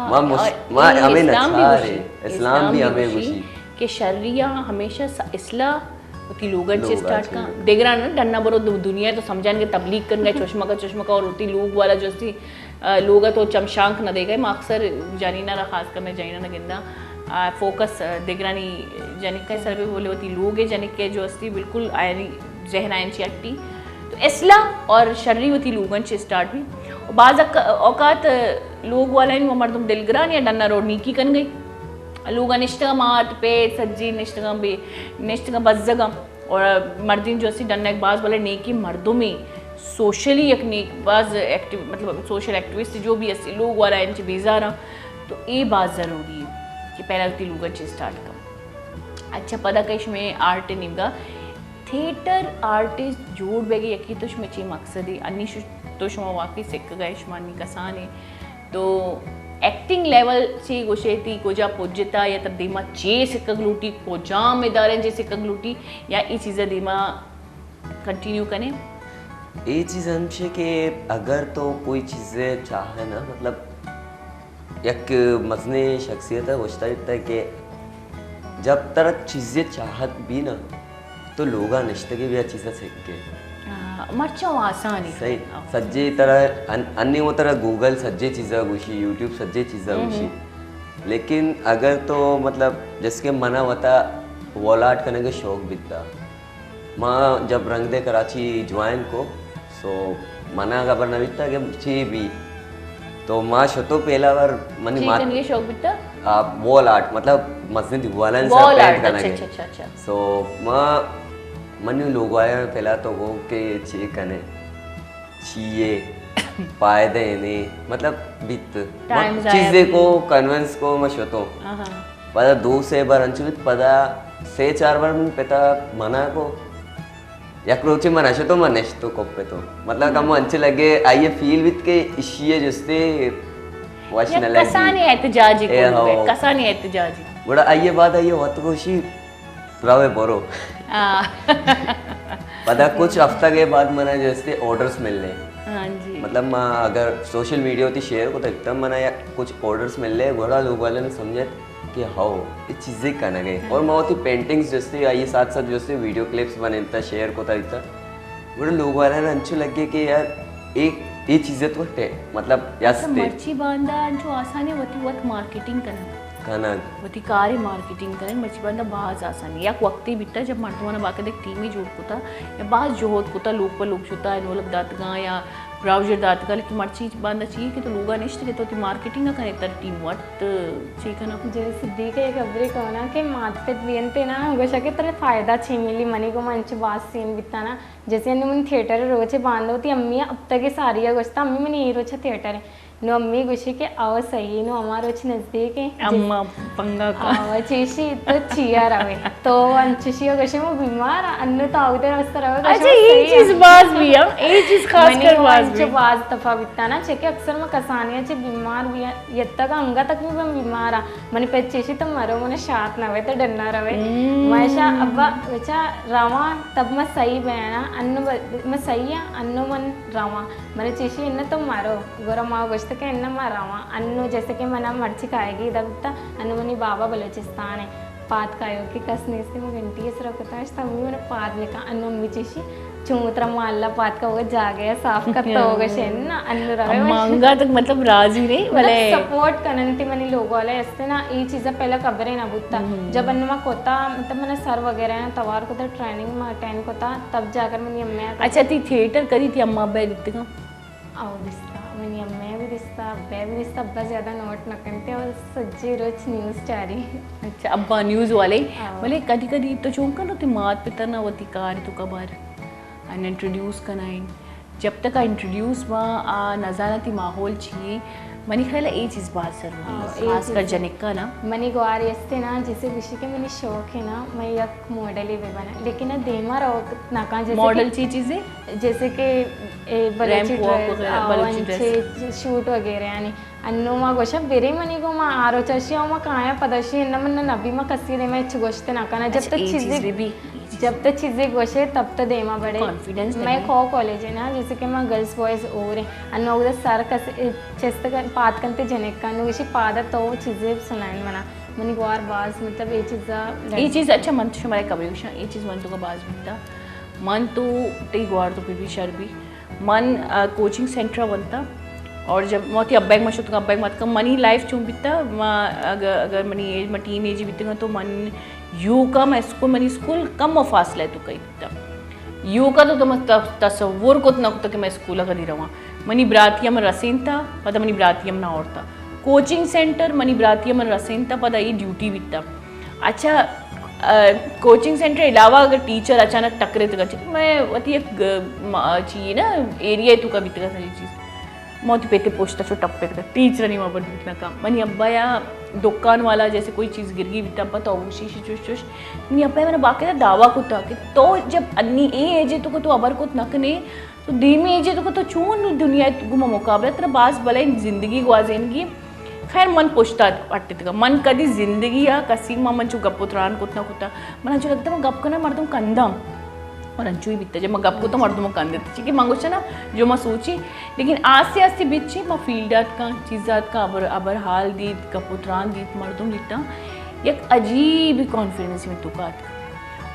ما مش-، ما ہمیں نچار ہے، اسلام بھی ہمیں گوشی کہ شریعہ ہمیشہ اصلاح وتی لوگاں چہ اسٹارٹ کن۔ دگراں نہ ڈنا برو دنیا تو سمجھان کہ تبلیغ کن گئے چشمہ کا، چشمہ کا، اور وتی لوگ والا جو استی، آ، لوگ تو چمشانک نہ دے گئے۔ ما اکثر جنینا را، خاص کر میں جنینا نہ گندا، آ، فوکس، آ، دگرانی جنک کے سر پہ بولے، وتی لوگ جنک کے جو استی بالکل آئینی ذہن آئین چی اٹی۔ تو اصلاح اور شری وتی لوگاں چہ اسٹارٹ بھی۔ بعض اوقات لوگ والا مردم دلگران یا ڈنا روڈ نیکی کن گئی۔ لوگا نشتگاں مات پیت سجی نشتگاں بے، نشتگاں بزگاں۔ اور مردین جو اسی ڈنک باز بلے نیکی مردمی سوشلی یک نیک باز ایکٹیو، مطلب سوشل ایکٹیوسٹ جو بھی اسی لوگ والا انچ بیزاراں۔ تو اے باز ضروری ہے کہ پہلا وتی لوگا چی اسٹارٹ کن۔ اچھا، پدا کش میں آرٹ نیمگا، تھیٹر آرٹسٹ جوڑ بیگی یکی تو شمے چی مقصد ہے؟ انی تو شما واقعی سکگا شما نی کسانے تو ایکٹنگ لیول چی گوشے تی کجا پجتا یا تر دیما چے سکگ لوٹی، کجام ادارے چے سکگ لوٹی یا ای چیزا دیما کنٹینیو کنے؟ اے چیز ہمشے کہ اگر تو کوئی چیزے چاہے نا، مطلب یک مزنیں شخصیت ہے گوشتا بیتا کہ جب ترا چیزے چاہت بھی نا، تو لوگا نشتگی بیا چیزا سکے۔ مرچاں آسانی۔ صحیح۔ سجے ترا ان-، انی وہ ترا گوگل سجے چیزا گوشی، یوٹیوب سجے چیزا گوشی۔ لیکن اگر تو مطلب جس کے منا وتا وال آرٹ کرنے کے شوق بیتا، ما جب رنگ دے کراچی جوائن کو، سو منا خبر نہ بیتا کہ چی بھی۔ تو ما شتو پہلا بار منی چی مات-، کنگے شوق بیتا؟ آ، وال آرٹ، مطلب مزن دیوالن سے وال پینٹ آرٹ، کرنا اچھا، کے۔ اچھا، اچھا، اچھا۔ سو ما منی لوگ والے پہلا تو گو کہ چی کنے، چیے، فائدے نے، مطلب بیت۔ ٹائم ضائع چیزے کو کنونس کو ما شتو۔ پدا دو سے بار انچو بیت، پدا سے چار بار من پتا منا کو۔ یک روچے من اشتو، من نشتو کپ تو۔ مطلب کمو انچے لگے، آئیے فیل بیت کہ اشیے جستے وش نہ لگی۔ کسانی احتجاجی اے کو ہو۔ کسانی احتجاجی۔ گڑا آئیے بعد آئیے وت گوشی، روے برو۔ پدا کچھ ہفتہ کے بعد منا جستے آرڈرز ملنے۔ ہاں جی۔ مطلب ما اگر سوشل میڈیا ہوتی شیئر کو تک تب منا یا کچھ آرڈرز ملنے، گڑا لوگ والے نے سمجھے کہ ہو، یہ چیزیں کنگ ء۔ اور ما وتی پینٹنگز جستے آئی ساتھ ساتھ جستے ویڈیو کلپس بنینتا، شیئر کوتا بیتا۔ گڑا لوگ والا نا انچو لگے کہ یار، اے، اے چیزیں تو ٹے-، مطلب، یس تے۔ مرچی باندا انچو آسانی وتی وت مارکیٹنگ کنگ۔ کنگ۔ وتی کاری مارکیٹنگ کنگ، مرچی باندا باز آسانی۔ یک وقتی بیتا جب مردمانا باقاعدہ ایک ٹیمی جوڑ کتا، یا باز جہد کتا، لوگ پہ لوگ شتا، انولپ داتگاں یا براؤزر داتگا، لیکن مرچی باندا چی کہ تو لوگا نشت کہ تو تی مارکیٹنگ کنے تر ٹیم وٹ چی کنا۔ جی صدیق، یک خبرے کونا کہ مات پت بینتے نا، گوشا کہ ترے فائدہ چی ملی، منی گو من انچ باز سین بیتا نا۔ جیسے انو من تھیٹر روچے باندا ہوتی، امی ہفتگے ساری گوشتا، امی منی اے روچا تھیٹر ہے۔ نو امی گوشی کہ او صحیح، نو ہما روچ نزدیک ہے۔ اما پنگا کا۔ او چیشی تو چیا روے؟ تو انچشی گوشی مو بیمار، انو تو اوتے رست روے۔ اچھا، یہ چیز باز بھی ہے، یہ چیز خاص کر باز بھی۔ باز تفا بیتا نا، چکہ اکثر ما کسانیا چے بیمار بھی یتگا انگا تک بھی من بیمار ہاں۔ منی پت چیشی تو مرو، من شات نہ ہوئے تو ڈنا روے۔ ماشا ابا بچا رواں تب من صحیح بیانا، انو ب-، من صحیح ہاں، انو من رواں۔ من چیشی انہ تو مرو، گورا ما گوشت کہ انہ ما رواں۔ انو جیسے کہ منا مرچی کائیگی ادا بیتا، انو منی بابا بلوچستان ہے، پاد کایو کہ کس نیستی، من گھنٹی سرا کتا، اشتا امی من پاد نکا، انو امی چیشی چون ترا ما اللہ پاد کا وہ جاگے صاف کرتا ہوگا شین نا، انو روے اما انگا تک مطلب راضی نہیں، مطلب بلے سپورٹ کنن تی منی لوگ والے استے نا، ای چیزا پہلا خبرے نہ بوتا۔ جب انو ما کوتا، مطلب منا سر وغیرہ نا توار کوتا، ٹریننگ ما اٹینڈ کوتا، تب جا کر منی امی آتا۔ اچھا، تی تھیٹر کدی تی اما ابا دیتگا؟ او دیستا، منی امے بھی دیستا، ابے بھی دیستا، ابا زیادہ نوٹ نہ کنتے اور سجے روچ نیوز چاری۔ اچھا، ابا نیوز والے۔ ہاں۔ بلے کدی کدی تو چون کن وتی مات پتر نا وتی کار تو کبر ان انٹروڈیوس کنائیں۔ جب تک آ انٹروڈیوس با، آ نزانتی ماحول چی ہے، منی خیال ءَ اے چیز باز ضروری ہاں، ہے، اے خاص کر چیز۔ جنکاں نا۔ منی گوار است نا، جیسے گوشی کہ منی شوق ہے نا، من یک ماڈلے بہ بناں، لیکن نا دیما روک نہ کاں، جیسے ماڈل کہ چی چیزے؟ جیسے کہ اے بلوچی ریمپ واک ڈریس، وغیرہ، آ، بلوچی انچے ڈریس۔ شوٹ وغیرہ یعنی۔ انو ما گوشا برے منی گو ما آ روچا شی او ما کایاں پدا شی نہ من نہ نبی ما کسی دیما ہچ گوشت نہ کنا۔ جب اچھا، تک اے چیزے، چیز بھی، اے چیز جب تک چیزے گوشے تب تک دیما بڑے۔ کانفیڈنس مئے نہیں۔ خو کالج ہے نا، جیسے کہ ما گرلز بوائز اور ہیں۔ انو اگر سر کس چست کن، پاد کنتے جنک کن، نو گوشی پادا تو چیزے سنائن منا۔ منی گوار باز، مطلب، اے چیزا اے چیز، اچھا، من تو شمارا خبرے گوشاں، اے چیز من تو کا باز بیتا۔ من تو تئی گوار تو پھر بھی شر بھی۔ من، آ، کوچنگ سینٹر ءَ ونتا اور جب ما وتی ابا ءَ ما شتگاں، ابا ءَ ما اتکا، منی لائف چون بیتا، ما اگر، اگر منی ایج، ما ٹین ایج بیتگاں تو من یوکا ما اسکول، منی اسکول کم و فاصلہ ءِ توکا بیتا۔ یوکا تو، تو ما ت-، تصور کت نہ کتا کہ ما اسکول ءَ کدی رواں۔ منی براتی ءَ من رسینتا، پدا منی براتی ءَ من آورتا۔ کوچنگ سینٹر منی براتی ءَ من رسینتا، پدا اے ڈیوٹی بیتا۔ اچھا، آ، کوچنگ سینٹر علاوہ اگر ٹیچر اچانک ٹکرے تگا، چونکہ میں وتی ایک گ-، ما-، چی نا، ایریا تو کا بیتگا ساری چیز۔ ما وتی پیتے پوشتا چو ٹپے تگا، ٹیچر نہیں وہاں پر بیتنا کا۔ منی ابا یا دکان والا جیسے کوئی چیز گرگی بیتا، پتہ ہو شیش چوش چوش۔ منی ابا منا باقاعدہ دعویٰ کتا کہ تو جب انی اے ایجے تو کو تو ابر کت نہ کنے، تو دیمی ایجے تو کو تو چون دنیا گما مقابلہ، ترا باز بلائیں زندگی گوازینگی۔ خیر، من پشتا اٹتگا۔ من کدی زندگی آ کسی ما من چو گپ و تران کت نہ کتا۔ من انچو لگتا من گپ کنا مردم کندم۔ اور انچو ہی بیتا، جب من گپ کتا مردم کندت۔ چونکہ من گوشنا جو ما سوچی، لیکن آستے آستے بچی ما فیلڈ آتکاں، چیز آتکاں، ابر، ابر حال دیت، گپ و تران دیت، مردم دیتا۔ یک عجیب کانفیڈنس میں تو کا آتکا۔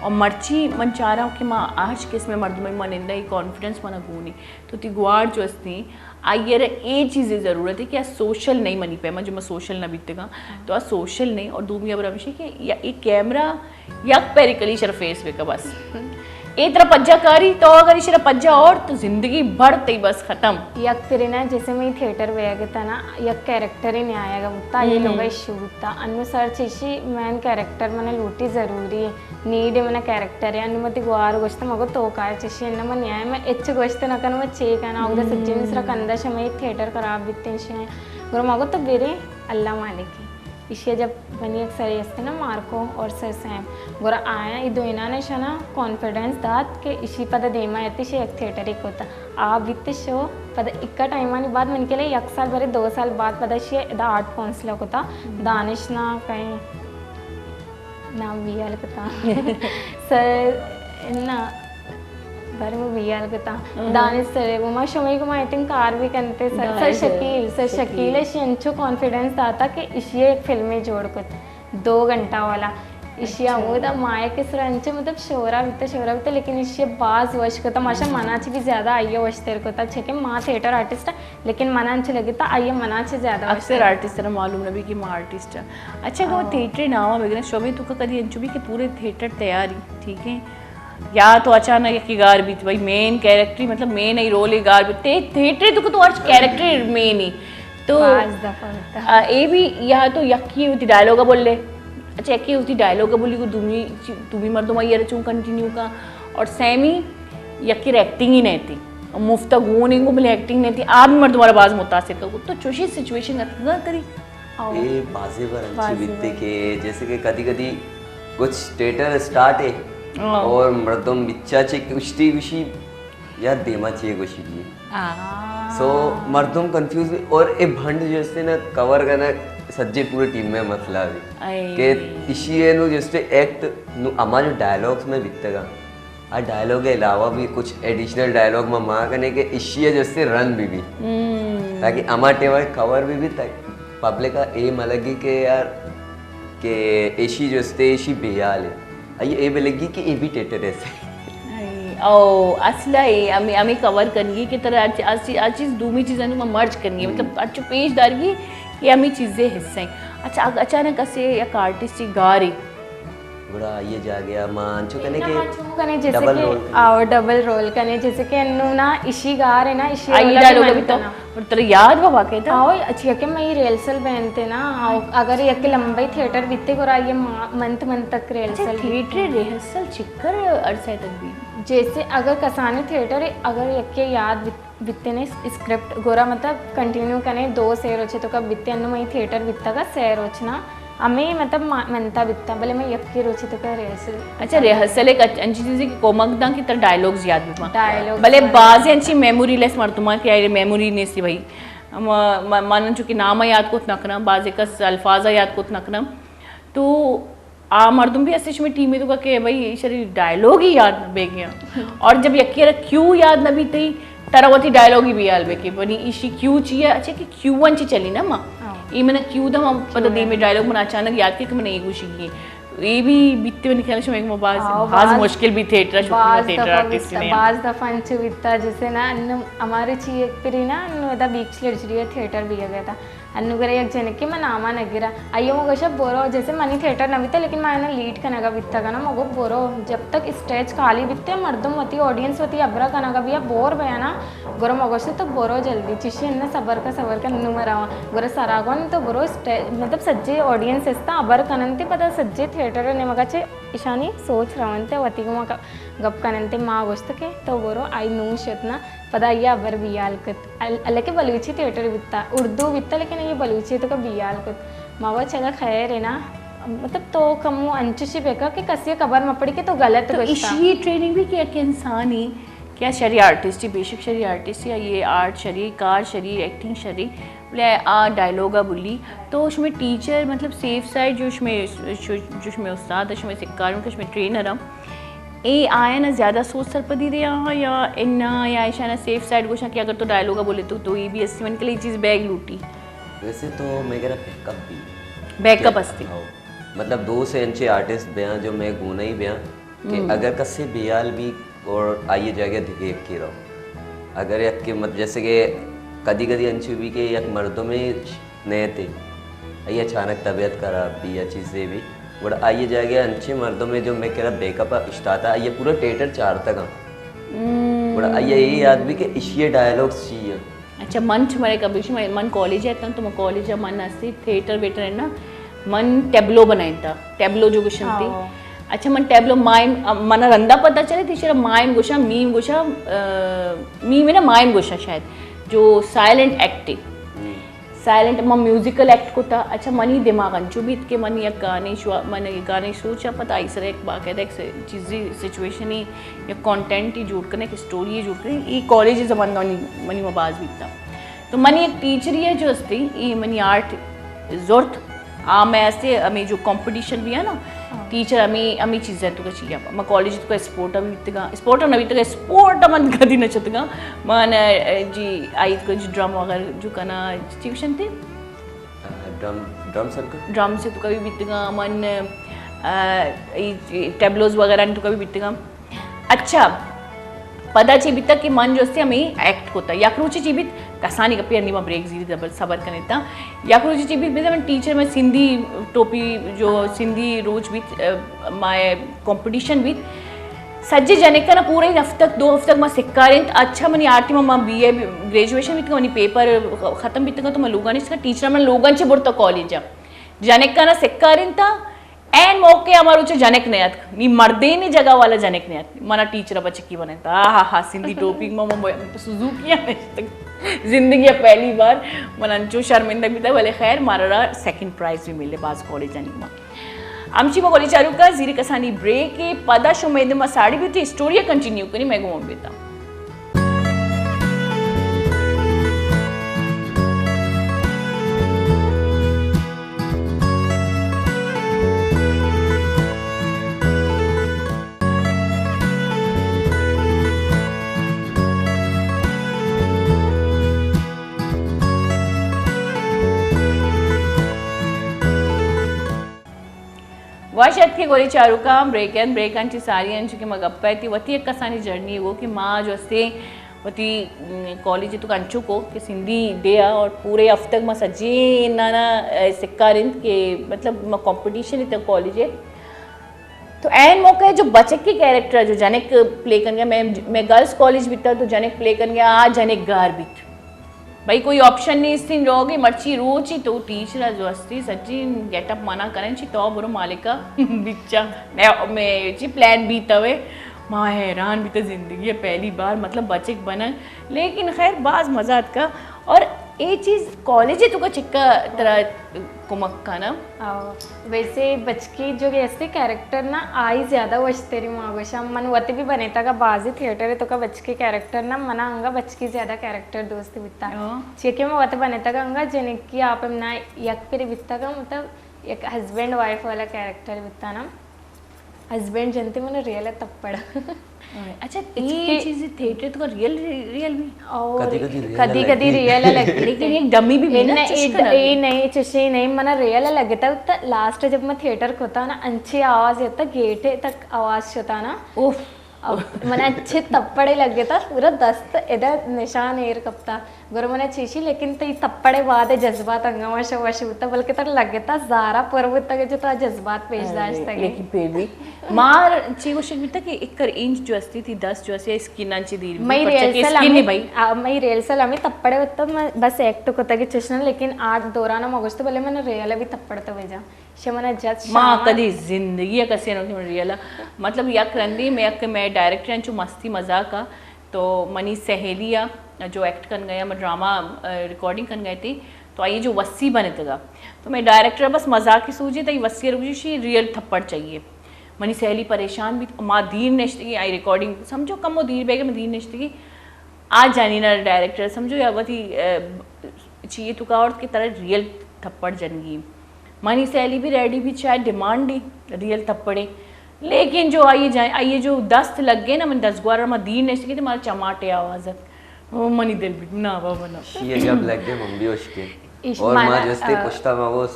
اور مرچی من چاراں کہ ما ہرچ قسم مردم ما نندا، یہ کانفیڈنس منا گونی۔ تو تی گوار جو استیں، آئی ءَ را اے چیزے ضرورت ہے کہ آ سوشل نہیں منی پیما، جو میں سوشل نہ بیتگاں، تو آ سوشل نہیں۔ اور دومی خبر ہمیشہ کہ یا اے کیمرہ یک پیری کلی شر فیس بکا بس۔ اے ترا پجا کاری، تو اگر ایشرا پجا اور تو زندگی بھر تئی بس ختم۔ یک پھرے نا، جیسے میں تھیٹر ویا گتا نا، یک کیریکٹر ہی نہیں آیا گا بتا، یہ ہم۔ لوگ ایشو بتا۔ انو سر چیشی مین کیریکٹر منا لوٹی ضروری ہے۔ نیڈ ءِ منا کیریکٹر ءِ، انو متی گوار گوشت، مگو تو کار چشی نہ من یائے، من اچ گوشت نہ کن، من چے کن، اودا سجن سرا کندہ شمئے تھیٹر خراب بیتیں شے۔ گڑا مگو تو برے، اللہ مالک ہے۔ ایشی جب منی یک سرے است نا مارکو اور سر سیم، گڑا آیا ای دوئینان شنا کانفیڈنس دات کہ ایشی پدا دیما ایتی شے یک تھیٹر ہی کتا۔ آ بیت شو، پدا اکا ٹائمانی بعد من کے لیے یک سال برے دو سال بعد پدا شی ادا آرٹ کونسل کتا، دانش نا کہیں نام بیال کتا۔ سر، نہ، بارے میں بیال کتا۔ دانش سر، وہ ما شمئی کو ما ایتن کار بھی کنتے سر۔ سر شکیل، سر شکیل۔ شکیل اشی انچو کانفیڈنس داتا کہ اشی ایک فلمے جوڑ کت، دو گھنٹہ والا۔ اشی ہمودا مائے کے سر انچو مطلب شورا بیتا، شورا بیتا، لیکن اشی باز وش کتا۔ ماشا منا چی بھی زیادہ آئیے وش تیر کتا، چکے ما تھیٹر آرٹسٹ لیکن منا انچو لگتا آئی منا چے زیادہ وش اکثر آرٹسٹ نا معلوم نہ بی کہ ما آرٹسٹ ہیں۔ اچھا، گو تھیٹر ناما بگنا شمے تو کا کدی انچو بی کہ پورے تھیٹر تیاری، ٹھیک ہے؟ یا تو اچانک یکی گار بیت بھائی مین کیریکٹر، مطلب مین ای رول ای گار بیت۔ تھیٹر تو کو تو ہر کیریکٹر مین ہی۔ تو باز دفعہ ہوتا۔ اے بھی یا تو یکی ہوتی ڈائلوگ بول لے۔ اچھا، یکی ہوتی ڈائلوگ بولی کو دومی، دومی مردم آئی چون کنٹینیو کا۔ اور سیمی یکی ایکٹنگ ہی نہیں تھی۔ مفت گون انگو بلے ایکٹنگ نہیں تھی، آ بھی مردم ہمارا باز متاثر کر۔ تو چوشی سچویشن اتنا کری۔ اے بازے بار انچی بیتے کہ جیسے کہ کدی کدی کچھ تھیٹر اسٹارٹ ہے اور مردم بچا چے کشتی گوشی یا دیما چے گوشی بھی۔ سو مردم کنفیوز بھی اور اے بھنڈ جو استے نا کور کرنا سجے پورے ٹیم میں مسئلہ بھی کہ اشی ہے نو جو استے ایکٹ نو اما جو ڈائلوگز میں بیتگا آ ڈائلوگ ء علاوہ بھی کچھ ایڈیشنل ڈائلوگ ما مان کنے کہ اشی ء جستے رن بھی بھی تاکہ ہما ٹائم ء کور بھی بھی تاکہ پبلک ء اے ملگی کہ یار کہ ایشی جستے ایشی بے حال ہے۔ آئی اے بھی لگی کہ اے بھی ٹیٹر ایسے۔ او اصل اے ہمیں ہمیں کور کرنی کہ ترا ہر چیز دومی چیزاں ما مرج کرنی ہے، مطلب اچھو پیش دارگی کہ ہمیں چیزیں حصہ ہیں۔ اچھا، اچانک اسے یک آرٹسٹ گارے گڑا آئی ء جاگہ ء ما انچو کنے کہ انچو کنے جیسے ڈبل کہ رول کنے۔ آؤ، ڈبل رول کنے، جیسے کہ انو نا اشی گار ہے نا، اشی آئی رول ڈائلوگ بھی تو کنا۔ اور ترا یاد بابا کہتا؟ آؤ، اچھی کہ میں ریہرسل بہنتے نا، آؤ، اگر یک لمبئی تھیٹر بیتے گڑا یہ ما-، منتھ منتھ تک ریہرسل اچھا، تھیٹر ریہرسل چکر عرصہ تک بھی؟ جیسے اگر کسانی تھیٹر اگر یک یاد بیت بیتنے اسکرپٹ گورا مطلب کنٹینیو کنے، دو سے روچے تو کا بیتے، انو مئی تھیٹر بیتا کا سے روچنا، ہمیں مطلب ما-، منتا بیتا، بلے میں یکی روچے تو کا ریہرسل۔ اچھا، ریہرسل ایک اچ-، انچی چیزے کہ کمک داں کہ تر ڈائیلاگز یاد بیت۔ ڈائیلاگز بلے یاد باز انچی میموری لیس مردمان کہ آئی میموری نیستی بھائی۔ ما-، ما-، من چونکہ نام یاد کت نہ کناں، باز کس الفاظ یاد کت نہ کناں۔ تو آ مردم بھی اسے شمے ٹیمے تو کہ بھائی شری ڈائیلاگ ہی یاد نہ بیگیا۔ اور جب یکی را کیو یاد نہ بیتی، ترا وتی ڈائیلاگ ہی بیال بے کہ بنی ایشی کیو چی ہے، اچھا کہ کیو ون چی چلی نا ما۔ ہاں۔ ای من کیو دا ما پتہ دی میں ڈائیلاگ من اچانک یاد کہ من ای گوشی گی۔ ای بھی بیتے من خیال شمے ما باز، ہاں، باز باز، مشکل بھی تھیٹر، شکر باز تھیٹر دفعہ آرٹسٹ بیتا، نے۔ باز دفعہ انچو بیتا، جیسے نا ان ہمارے چی ایک پری نا، ان دا بیچ لڑچڑی ہے تھیٹر بھی گیا تھا۔ انو گرا یک جنکے من ناما نہ گرا۔ آئی ما گوشا برو، جیسے منی تھیٹر نہ بیتا، لیکن ما اینا لیڈ کنگا بیتا گنا، ما گو برو، جب تک اسٹیج خالی بیتے، مردم وتی آڈینس وتی ابرا کنگا بیا، بور بیا نا، گرا ما گوشت تو برو جلدی، چشی انہ صبر کا، صبر کا، نو ما رواں۔ گرا سرا گون تو برو اسٹیج، مطلب سجے آڈینس استا ابر کننتے، پدا سجے تھیٹر نیمگا چے اشانی سوچ رونتے، وتی گما گپ کننتے، ما گوشت کہ تو برو، آئی نو شت نا، پدا آئی ابر بیال کت۔ ال-، حالانکہ بلوچی تھیٹر بیتا، اردو بیتا، لیکن یہ بلوچی تو کا بیال کت۔ ما وہ چلا خیر ہے نا، مطلب تو کمو انچشی بکا کہ کسی خبر مہ پڑی کہ تو غلط تو گوشتا۔ اشی ٹریننگ بھی کہ ایک انسانی کیا شری آرٹسٹ ہی، بے شک شری آرٹسٹ یا یہ آرٹ شری، کار شری، ایکٹنگ شری، بلے آ ڈائیلاگ بولی۔ تو شمے ٹیچر مطلب سیف سائیڈ جو شمے، جو شمے استاد ہے، شمے سکاروں کے شمے ٹرینر ہم اے آیانا زیادہ سوچ سرپدی دیاں یا انا، یا ایشانا سیف سائیڈ گوشاں کہ اگر تو ڈائیلاگ بولے تو، تو ای بھی استی من کلے ای چیز بیگ لوٹی۔ ویسے تو میرا بیک اپ بھی۔ بیک اپ کہ استی۔ ہاں۔ مطلب دو سے انچے آرٹسٹ بیاں جو میں گونا ہی بیاں کہ ہم۔ اگر کسے بیال بھی اور آئیے جگہ دگے کی رہو۔ اگر یک کہ مت-، جیسے کہ کدی کدی انچو بھی کہ یک مردمے نیتے، آئی اچانک طبیعت خراب بی یا چیزے بی، گڑا آئی جاگہ انچیں مردمے جو میں کرا بیک اپ اشتاتا، آئی پورا تھیٹر چارتگا۔ ہم۔ گڑا آئی اے یاد بی کہ اشی ڈائیلاگز چی ہیں۔ اچھا، من چ مرے کبھی شما، من کالج اتاں تو من کالج من استی تھیٹر ویٹر ہے نا، من ٹیبلو بنائیں تا، ٹیبلو جو گشنتی۔ ہاں۔ اچھا، من ٹیبلو مائم، من رندا پتہ چلے تھی شرا مائم گوشا، میم گوشا، آ، میم ہے نا، مائم گوشا شاید، جو سائلنٹ ایکٹ ہے۔ ہم۔ سائلنٹ، من میوزیکل ایکٹ کتا۔ اچھا، منی دماغ انچو بیت کہ من یک گانے شوا-، من یک گانے سوچا، پتہ آئی سر یک باقاعدہ یک س-، چیزی سچویشنی، یک کانٹینٹ ہی جوڑ کنے، یک اسٹوری ہی جوڑ کنے۔ ای کالج زمانہ منی، منی ما باز بیتا۔ تو منی یک ٹیچری ہے جو استی، ای منی آرٹ زرت، آ میں استی ہمیں جو کمپٹیشن بھی ہے نا، ہاں۔ ٹیچر ہمیں، ہمیں چیزیں تو کا چیا۔ ما کالج تو کا اسپورٹ بھی بیتگا، اسپورٹ نہ بیتگا، اسپورٹ من کدی نہ چتگا۔ من، جی، آئی کو جو ڈرم وغیرہ جو کنا، چی گوشنتے؟ Drum, drum circle? ڈرم سے تو کبھی بیتگا، من، آ، ای ٹیبلوز وغیرہ تو کبھی بیتگا۔ اچھا، پدا چی بیتا کہ من جو استے ہمیں ایکٹ کوتا۔ یک روچے چی بیت، کسانی گپی اندی ما بریک زیری صبر، صبر کنے تا۔ یک روچے چی بیت، بیتا من ٹیچر میں سندھی ٹوپی جو سندھی روچ بیت، آ، مائے کمپٹیشن بیت۔ سجے جنکانا پورا ہفتگ، دو ہفتگ ما سکارینت۔ اچھا، منی آرتی ما، ما بی اے گریجویشن بیتگا، منی پیپر ختم بیتگا، تو ما لوگانی سکا ٹیچر من لوگان چے برتا کالج۔ جنکانا سکارینتا، این موقع ہما روچ جنک نیاتک۔ نی مردین جگہ والا جنک نیاتک۔ منا ٹیچر بچکی بنتا۔ آہا ہا، سندھی ٹوپی ما، ما سوزوکی نشتگ۔ زندگی پہلی بار من انچو شرمندگ بیتا، بلے خیر، مارا سیکنڈ پرائز بھی ملے باز کالجانی ما۔ ہمچی ما گولی چاروکا زیر کسانی بریک ء پدا شمئے دما ساڑی بیتی اسٹوری ء کنٹینیو کنی مئے گوما بیتا۔ وش اتکے گولی چاروکاں، بریک اِنت، بریک ءَ چہ ساری انچو کہ ما گپ ءَ تی وتی یک کسانی جرنی گو کہ ما جو استے وتی، م، کالج تو انچو کو کہ سندھی ڈے ءَ اور پورے ہفتگ ما سجی نانا، اے، سکار انت کہ مطلب ما کمپٹیشن ات کالج ءَ۔ تو این موقع ءَ جو بچک کے کیریکٹر جو جنک پلے کن گیا، میں، میں گرلز کالج بیتا تو جنک پلے کن گیا، آ جنک گار بیت۔ بھئی کوئی آپشن نیست انت روگ ءَ، مرچی روچی تو ٹیچر ءَ جو استی سجی گیٹ اپ منا کرن چی تو برو مالک ءَ بچا۔ میں، میں چی پلان بیتا ہوئے۔ ما حیران بیتہ زندگی ء پہلی بار، مطلب، بچک بنگ، لیکن خیر، باز مزہ اتکا۔ اور اے چیز کالج ء توکا چکا ترا کمک کنا؟ آ، ویسے بچکی جو کہ استے کیریکٹر نا، آئی زیادہ وشتری ما گوشاں۔ من وتی بھی بنیتگا بازی تھیٹر توکا بچکی کیریکٹر نا، منا انگا بچکی زیادہ کیریکٹر دوست بیتا۔ ہاں۔ چیکہ ما وت بنیتگا انگا جنکی آپ منا یک پری بیتگا، مطلب، یک ہسبینڈ وائف والا کیریکٹر بیتا نا۔ ہسبینڈ جنتے من ریئل تپڑ۔ اچھا، اے چیز تھیٹر توکا ریئل، ریئل بھی؟ اور کدی کدی ریئل کدی کدی لگی۔ ریئل لگی۔ لیکن ایک ڈمی بھی بھی نا، اے چشکا نہ اے بھی۔ نہیں، چشے نہیں، منا ریئل لگتا۔ تو لاسٹ جب میں تھیٹر کھوتا نا، انچے آواز ہوتا، گیٹ تک آواز شتا نا۔ اوف۔ اب من اچھے تپڑے لگتا، پورا دست ادا نشان ایر کپتا۔ گڑا منا چیشی، لیکن تئی تپڑے بعد جذبات انگا وش وش بوتا، بلکہ ترا لگتا زارا پر بوتا کہ جو ترا جذبات پیش داشتگی۔ لیکن پھر بھی مار چی گوشگ بیتا کہ ایکر انچ جو استی تھی، دست جو استی، اسکن انچ دیر بھی، مئی پرچہ کہ ریہرسل اسکن ہمیں، نہیں بھائی۔ آ، مئی ریہرسل ہمیں تپڑے ہوتا، میں بس ایکٹ کو تک چشنا، لیکن آ دوران ما گوشت بلے من ریئل بھی تپڑ تو بجا۔ شمنا جت ما شاما۔ کدی زندگی ء کسے نہ کہ من ریئل ء، مطلب، یک رندی میں یک میں ڈائریکٹر انچو مستی مذاق ء، تو منی سہیلی ء جو ایکٹ کن گیا، من ڈرامہ، ریکارڈنگ کن گئے تھی، تو آئی جو وسی بنتگا، تو میں ڈائریکٹر بس مذاقی سوجی، تئی وسی ء گوشی ریئل تھپڑ چاہیے۔ منی سہیلی پریشان بیت، ما دیر نشتگی، آئی ریکارڈنگ سمجھو کمو دیر بیگے، میں دیر نشتگی۔ آ جنین ء ڈائریکٹر سمجھو یا وتی، ا، چیئے توکا آورت کہ ترا ریئل تھپڑ جنگی۔ منی سہیلی بھی ریڈی بھی، چاہے ڈیمانڈ ہی ریئل تھپڑے، لیکن جو آئیے جائیں، آئیے جو دست لگ گئے نا، من دزگوار ما دیر نشتگی تو مارا چماٹے آواز ات۔ او منی دل بیت، نا بابا نا۔ شی جب لگ گئے من بھی اشکے۔ اور ما جستے پشتا ما وہ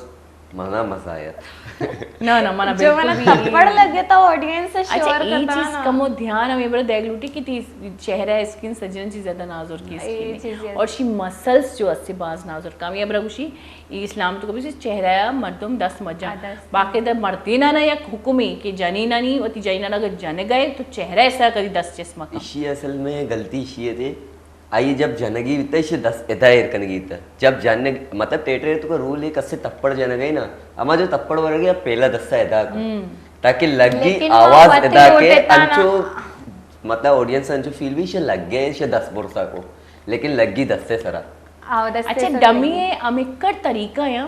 مزہ، مزہ آیا تھا۔ نہ، نہ، منا جو بالکل منا بھی تھپڑ لگے تھا، آڈینس اچھا، شور اے کرتا چیز نا۔ کمو دھیان ہمیں برا دیگ لوٹی کہ تی چہرہ اسکن سجن چیز زیادہ نازر کی اے اسکن ہے۔ چیز زیادہ۔ اور شی مسلز جو اسے باز نازر کام۔ یہ برا گوشی، یہ اسلام تو کبھی سے چہرہ مردم دست مجا۔ آ، دست۔ باقی در مردینہ نا یک حکمی کہ جنینانی، وتی جنینان اگر جن گئے تو چہرہ ایسا کدی دست چس مکن۔ اشی اصل میں غلطی اشی ہے تھے۔ آئی جب جنگی بیتا، ایشی دست ادا ایر کنگی بیتا۔ جب جنگ، مطلب، تھیٹر تو کا رول ایک اسے تپڑ جنگی نا، اما جو تپڑ ورگی، اب پہلا دستا ادا کن۔ ہم۔ تاکہ لگی لیکن آواز وتی ادا کے لوٹتا نا۔ انچو، مطلب، آڈینس انچو فیل بھی، ایشی لگ گئے، ایشی دست برسا کو۔ لیکن لگی دستے سرا۔ آو، دستے اچھا، سرا ڈمی لگی۔ ہے، ہمکڑ طریقہ ہے۔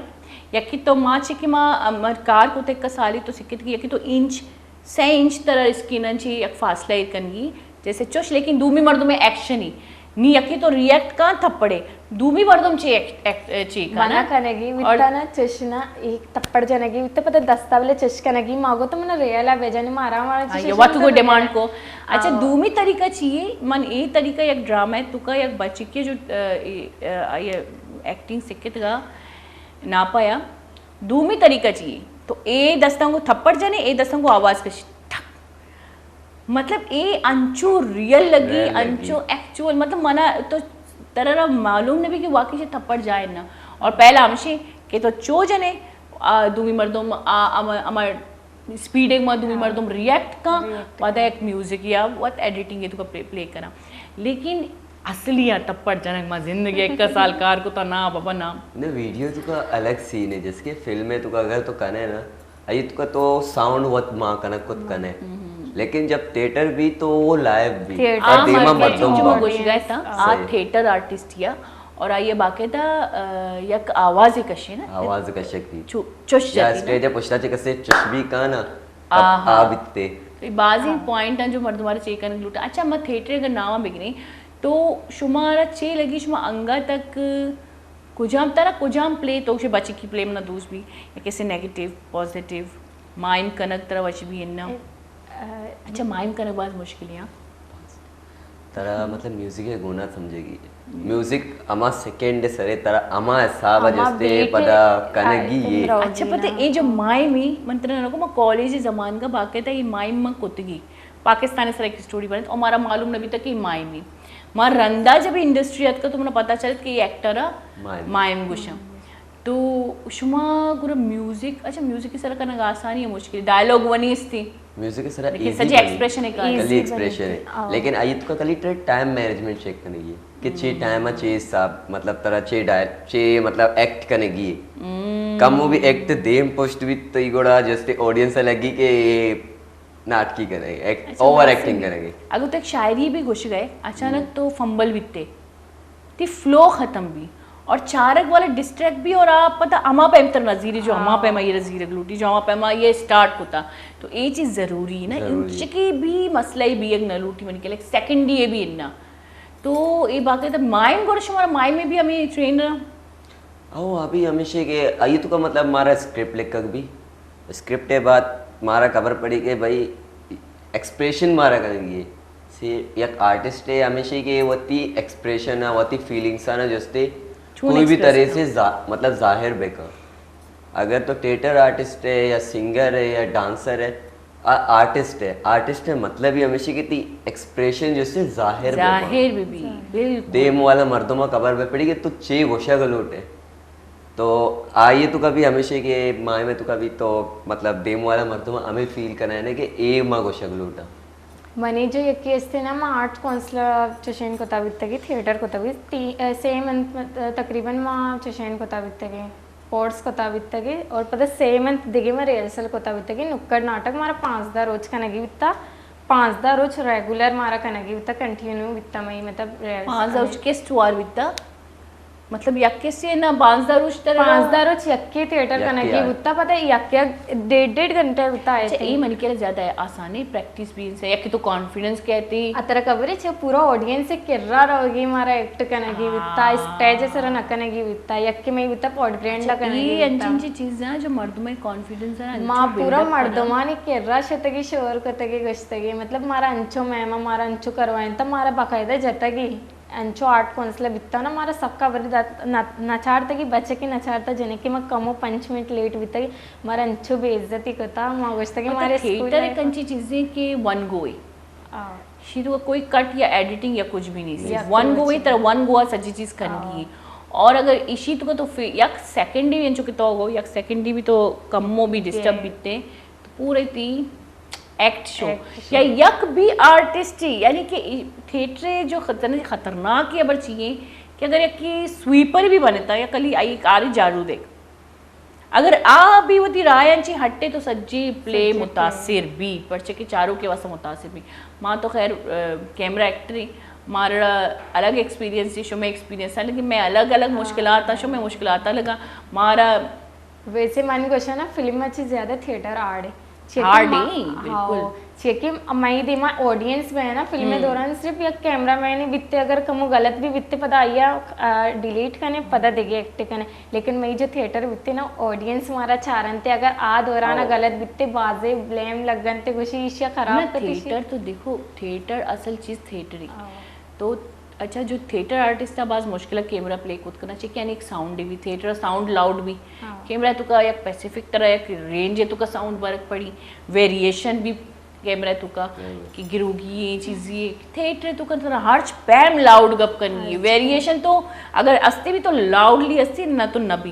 یکی تو ما چی کہ ما، امر کار کو تک سالی تو سکت کی، یکی تو انچ سے انچ ترا اسکرین ء چہ یک فاصلہ ایر کنگی، جیسے چوش، لیکن دومی مردم ء ایکشن ای نی، یکے تو ری ایکٹ کاں تھپڑے، دومی مردم چے ایکٹ، ایکٹ، چے کاں منع نا؟ کنگی اور بیتا نا، چش نا، ایک تھپڑ جنگی بیتا، پتہ دستا بلے چش کنگی، ما گو تو منا ریئل ء بجنی، مارا مارا ہاں، چش یہ وقت کو ڈیمانڈ کو۔ اچھا، آو۔ دومی طریقہ چی ہے؟ من اے طریقہ یک ڈرامہ ہے تو کا یک بچکی جو، ا، ا، ا، یہ ایکٹنگ سکت گا ناپایا۔ دومی طریقہ چی؟ تو اے دستاں کو تھپڑ جنے، اے دستاں کو آواز کشی، ٹھک۔ مطلب، اے انچو ریئل لگی، ریئل لگی۔ انچو ایکچوئل، مطلب، منا تو ترا معلوم نہ بی کہ واقعی چہ تھپڑ جائے نا۔ اور پہلا ہمشی کہ تو چو جنے، آ، دومی مردم، آ، اما، اما اسپیڈ ایک ما دومی ہاں۔ مردم ری ایکٹ کا، ری ایکٹ پدا کا۔ ایک میوزک یا وت ایڈیٹنگ ہے تو کا پلے، پلے کرا۔ لیکن اصلی آ تھپڑ جنگ ما زندگی ایک سال کار کو تا نا بابا نا۔ نہ، ویڈیو تو کا الگ سین ہے، جیسے کہ فلم ہے تو کا اگر تو کنے نا، ائی تو کا تو ساؤنڈ وت ما کنے، کت کنے۔ لیکن جب تھیٹر بھی تو وہ لائیو بھی۔ تھیٹر اور دیما آرٹسٹ مردم جو با۔ گوش گئے تا، آ صحیح۔ تھیٹر آرٹسٹ یا، اور آئیے باقاعدہ، آ، یک آواز کشے نا۔ آواز کشک بھی۔ چو-، چش یا جاتی نا۔ اسٹیج پشتا چے کسے چش بھی کانا، تب آہا۔ آ بیتے۔ تو یہ بعضی پوائنٹ ہیں جو مردم ہمارے چیک کرنے لوٹا۔ اچھا، ما تھیٹر اگر نام بگنی، تو شمارا چے لگی شما انگا تک کجام ترا کجام پلے تو گوشے بچکی پلے منا دوست بی، یا کسے نیگیٹیو، پازیٹیو، مائم کنگ ترا وش بی اناں؟ اے، آ، اچھا، مائم کنگ باز مشکل ہے، ہاں؟ ترا مطلب میوزک ہے گونا سمجھے گی۔ میوزک ہما سیکنڈ سرے ترا ہما حساب ہما جستے بیٹ پدا کنگی آ، یہ۔ اچھا، پتہ اے جو مائم ہی، من ترا نہ کو، ما کالج زمان کا باقاعدہ یہ مائم من کتگی۔ پاکستان ء سرا ایک اسٹوری بنت، اور مارا معلوم نہ بیتا کہ مائمی۔ ما رندا جب انڈسٹری اتکا تو منا پتا چلت کہ یہ ایکٹر ء مائم۔ مائم گوشاں۔ تو شما گورا میوزک، اچھا، میوزک ء سرا کنگ آسانی ہے مشکل؟ ڈائلاگ ونی استی۔ میوزک ء سرا لیکن ایزی سجے بنی۔ ایکسپریشن ہے کار۔ کلی ایزی ایکسپریشن ہے۔ بنی۔ آ۔ لیکن آئی تو کا کلی ٹائم مینجمنٹ چیک کنگی ہے کہ چے ٹائم ء چے حساب، مطلب، ترا چے ڈائل، چے، مطلب، ایکٹ کنگی ہے۔ کم وہ بھی ایکٹ دیم پشت بھی تو گڑا جستے آڈینس لگی کہ ناٹکی کنگے، ایک اچھا، اوور ایکٹنگ کنگے۔ اگر تو ایک شاعری بھی گوشگئے، اچانک تو فمبل بیتے، تی فلو ختم بی اور چارگ والا ڈسٹریکٹ بی اور آپ پتہ ہما پیم تر نظیری جو ہما پیم یہ زیرگ لوٹی، جو ہما پیم یہ اسٹارٹ کتا۔ تو اے چیز ضروری ہے نا، انچکی بھی مسئلہ ہی بھی ایک نہ لوٹی، من کہ لائک سیکنڈ یہ بھی اننا۔ تو اے باقاعدہ مائم گوڑ شمارا مائم میں بھی ہمیں ٹرینر او ابھی ہمیشہ کہ آئی تو کا مطلب مارا اسکرپٹ لکھگ بھی، اسکرپٹ کے بعد مارا خبر پڑی کہ بھائی ایکسپریشن مارا کنگی ہے۔ سی یک آرٹسٹ ہے ہمیشہ کہ وتی ایکسپریشن ہے، وتی فیلنگس ہے نا، جستے کوئی بھی طرح سے زا-، مطلب ظاہر بے کر۔ اگر تو تھیٹر آرٹسٹ ہے یا سنگر ہے یا ڈانسر ہے، آ-، آرٹسٹ ہے، آرٹسٹ ہے مطلب یہ ہمیشہ کہ تی ایکسپریشن جستے ظاہر بے کر۔ ظاہر بھی بھی، بالکل۔ دیم والا مردم خبر بے پڑی کہ تو چے گوشگ لوٹے۔ تو آئیے تو کبھی ہمیشہ کہ مائے میں تو کبھی تو مطلب دیم والا مردم ہمیں فیل کرنا ہے نا کہ اے ما گوشگ لوٹا۔ منی جو یکی استے نا، ما آرٹ کونسل چشین کتا بیتگی، تھیٹر کتا بیت، تی-، اے، سے منتھ تقریباً ما چشین کتا بیتگی، کورس کتا بیتگی، اور پدا سے منتھ دیگه ما ریہرسل کتا بیتگی۔ نکڑ ناٹک مارا پانزدہ روچ کنگی بیتا، پانزدہ روچ ریگولر مارا کنگی بیتا، کنٹینیو بیتا مئی، مطلب، ریہرسل پانزدہ روچ کس وار بیتا؟ مطلب، یک کسی نہ، پانزدہ روچ تر پانزدہ روچ یکے تھیٹر یکے کنگی آ۔ بوتا، پتہ یک یک ڈیڑھ ڈیڑھ گھنٹہ بوتا آئے اچھا، تھے۔ اے منی کرا زیادہ آسان ہے، پریکٹس بھی انسان، یک تو کانفیڈنس کہتے۔ اترا خبر ہے، چھ پورا آڈینس کرا رہوگی، مارا ایکٹ کنگی بوتا، ہاں۔ اسٹیج سر نہ کنگی بوتا، یک میں بوتا پوڈ گرینڈ اچھا، کنگی اے بوتا۔ انچی انچی چیزاں جو مردم کانفیڈنس ہے نا، ما انچو پورا بلڈ اپ کرنا۔ مردمانی کرا شتگی، شور کتگی، گشتگی، مطلب، مارا انچو مہما، مارا انچو کروائیں، تو مارا باقاعدہ جتگی۔ انچو آرٹ کونسل بیتا نا، مارا سکا بری دات، نہ، نہ چارتگی، بچکی نہ چارتا، جنکے ما کمو پنچ منٹ لیٹ بیتگی، مارا انچو بے عزتی کتا، ما گوشتگی مطلب مارے اسکول تھیٹر لائف ایک انچی چیزیں کہ ون گو ہے۔ آ۔ شی تو کوئی کٹ یا ایڈیٹنگ یا کچھ بھی نہیں سی۔ یا ون گو کچھ ہے، ترا ون گو سجی چیز کنگی۔ آ۔ اور اگر اشی تو کا تو فی-، یک سیکنڈ ہی انچو کہ تو گو، یک سیکنڈ ہی بھی تو کمو بھی ڈسٹرب بیتے۔ تو پورے تی ایکٹ شو ایکٹ شو۔ یا یک بھی آرٹسٹ ہی، یعنی کہ ای-، تھیٹر جو خطر-، خطرناک ہے، ابر چیئے کہ اگر یک سویپر بھی بنتا یا کلی آئی کاری جھاڑو دے، اگر آ بھی وتی رائے انچی ہٹے تو سجی پلے سجی پلے۔ متاثر بھی، پرچہ کہ چاروں کے واسطے متاثر بھی۔ ماں تو خیر، آ، کیمرہ ایکٹر ہی، مارا الگ ایکسپیرینس ہے، شمے ایکسپیرینس ہے، لیکن میں الگ الگ ہاں۔ مشکلات ہیں، شمے مشکلات لگا، مارا ویسے من گوشاں نا، فلم ء چہ زیادہ تھیٹر ہارڈ ہے۔ چیاکہ ہارڈ ما-، ہے، ہاؤ، بالکل۔ چیاکہ مئی دیما آڈینس بہ نا، فلم ء ہم۔ دوران صرف یک کیمرہ مین ہی بیتے، اگر کمو غلط بھی بیتے، پدا آیا، آ، ڈیلیٹ کنے، پدا دگہ ایکٹ کنے۔ لیکن مئی جو تھیٹر بیتے نا، آڈینس مارا چارنتے، اگر آ دوران ہاؤ۔ غلط بیتے، بازے بلیم لگنتے، گوشی ایشیا خراب نہ، کتشی۔ تھیٹر تو دیکھو، تھیٹر اصل چیز تھیٹر ہی۔ ہاؤ۔ تو اچھا، جو تھیٹر آرٹسٹ ء باز مشکل ء کیمرہ پلے کت کناں، چہ کہ یعنی ایک ساؤنڈ بھی، تھیٹر ء ساؤنڈ لاؤڈ بھی، ہاں۔ کیمرہ تو کا یک پیسیفک طرح یک رینج ہے، تو کا ساؤنڈ برک پڑی، ویریشن بھی کیمرہ تو کا ہاں۔ کہ گروگی ہے، چیزی ہے۔ تھیٹر تو کا طرح ہرچ پیم لاؤڈ گپ کنی ہے، ہاں۔ ویریشن تو اگر استی بھی تو لاؤڈلی استی، نہ تو نہ بھی۔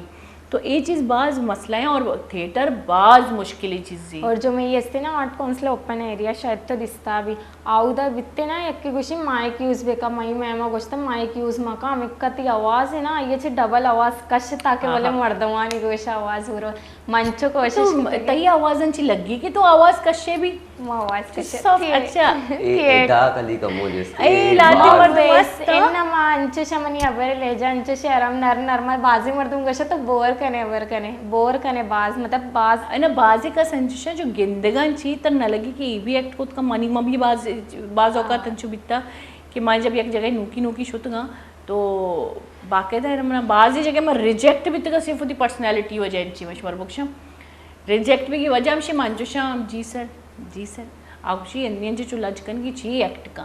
تو اے چیز باز مسئلہ ہے اور تھیٹر باز مشکل چیزے۔ اور جو میں یہ استے نا آرٹ کونسل اوپن ایریا شاید تو دستا بھی، آودا بیتے نا، یکے گوشی مائک یوز بکا، مئی میما گوشتا مائک یوز مکا، ہمکا تی آواز ہے نا، یہ چھ ڈبل آواز کش تاکہ ہاں، ولے ہاں۔ مردمانی گوش آواز ہورو۔ منچو کوشش تو کتگی۔ تئی آواز انچی لگی کہ تو آواز کشے بھی؟ ما آواز تو کشے۔ سب تھی-، اچھا۔ اے، اے تھی-، ڈاک علی کا موجز۔ اے اے لاتی باز مردم است۔ انما انچش منی ابر لہجہ انچش ارم نرم نرم، بازی مردم گوشے تو بور کنے، ابر کنے، بور کنے باز، مطلب باز۔ انا بازی کس انچش جو گندگان چی تر نہ لگی کہ ای بھی ایکٹ کت کا، منی ما بھی باز، باز اوقات ہاں۔ انچو بیتا کہ ما جب یک جگہ نوکی نوکی شتگاں تو باقاعدہ منا بازی جگہ ما ریجیکٹ بیتگا صرف وتی پرسنالٹی وجہ انچی مش مر بکشم۔ ریجیکٹ بیگی وجہ ہمشی من چوشاں، جی سر، جی سر۔ آ گوشی، انچو لج کنگی چی ایکٹ کن۔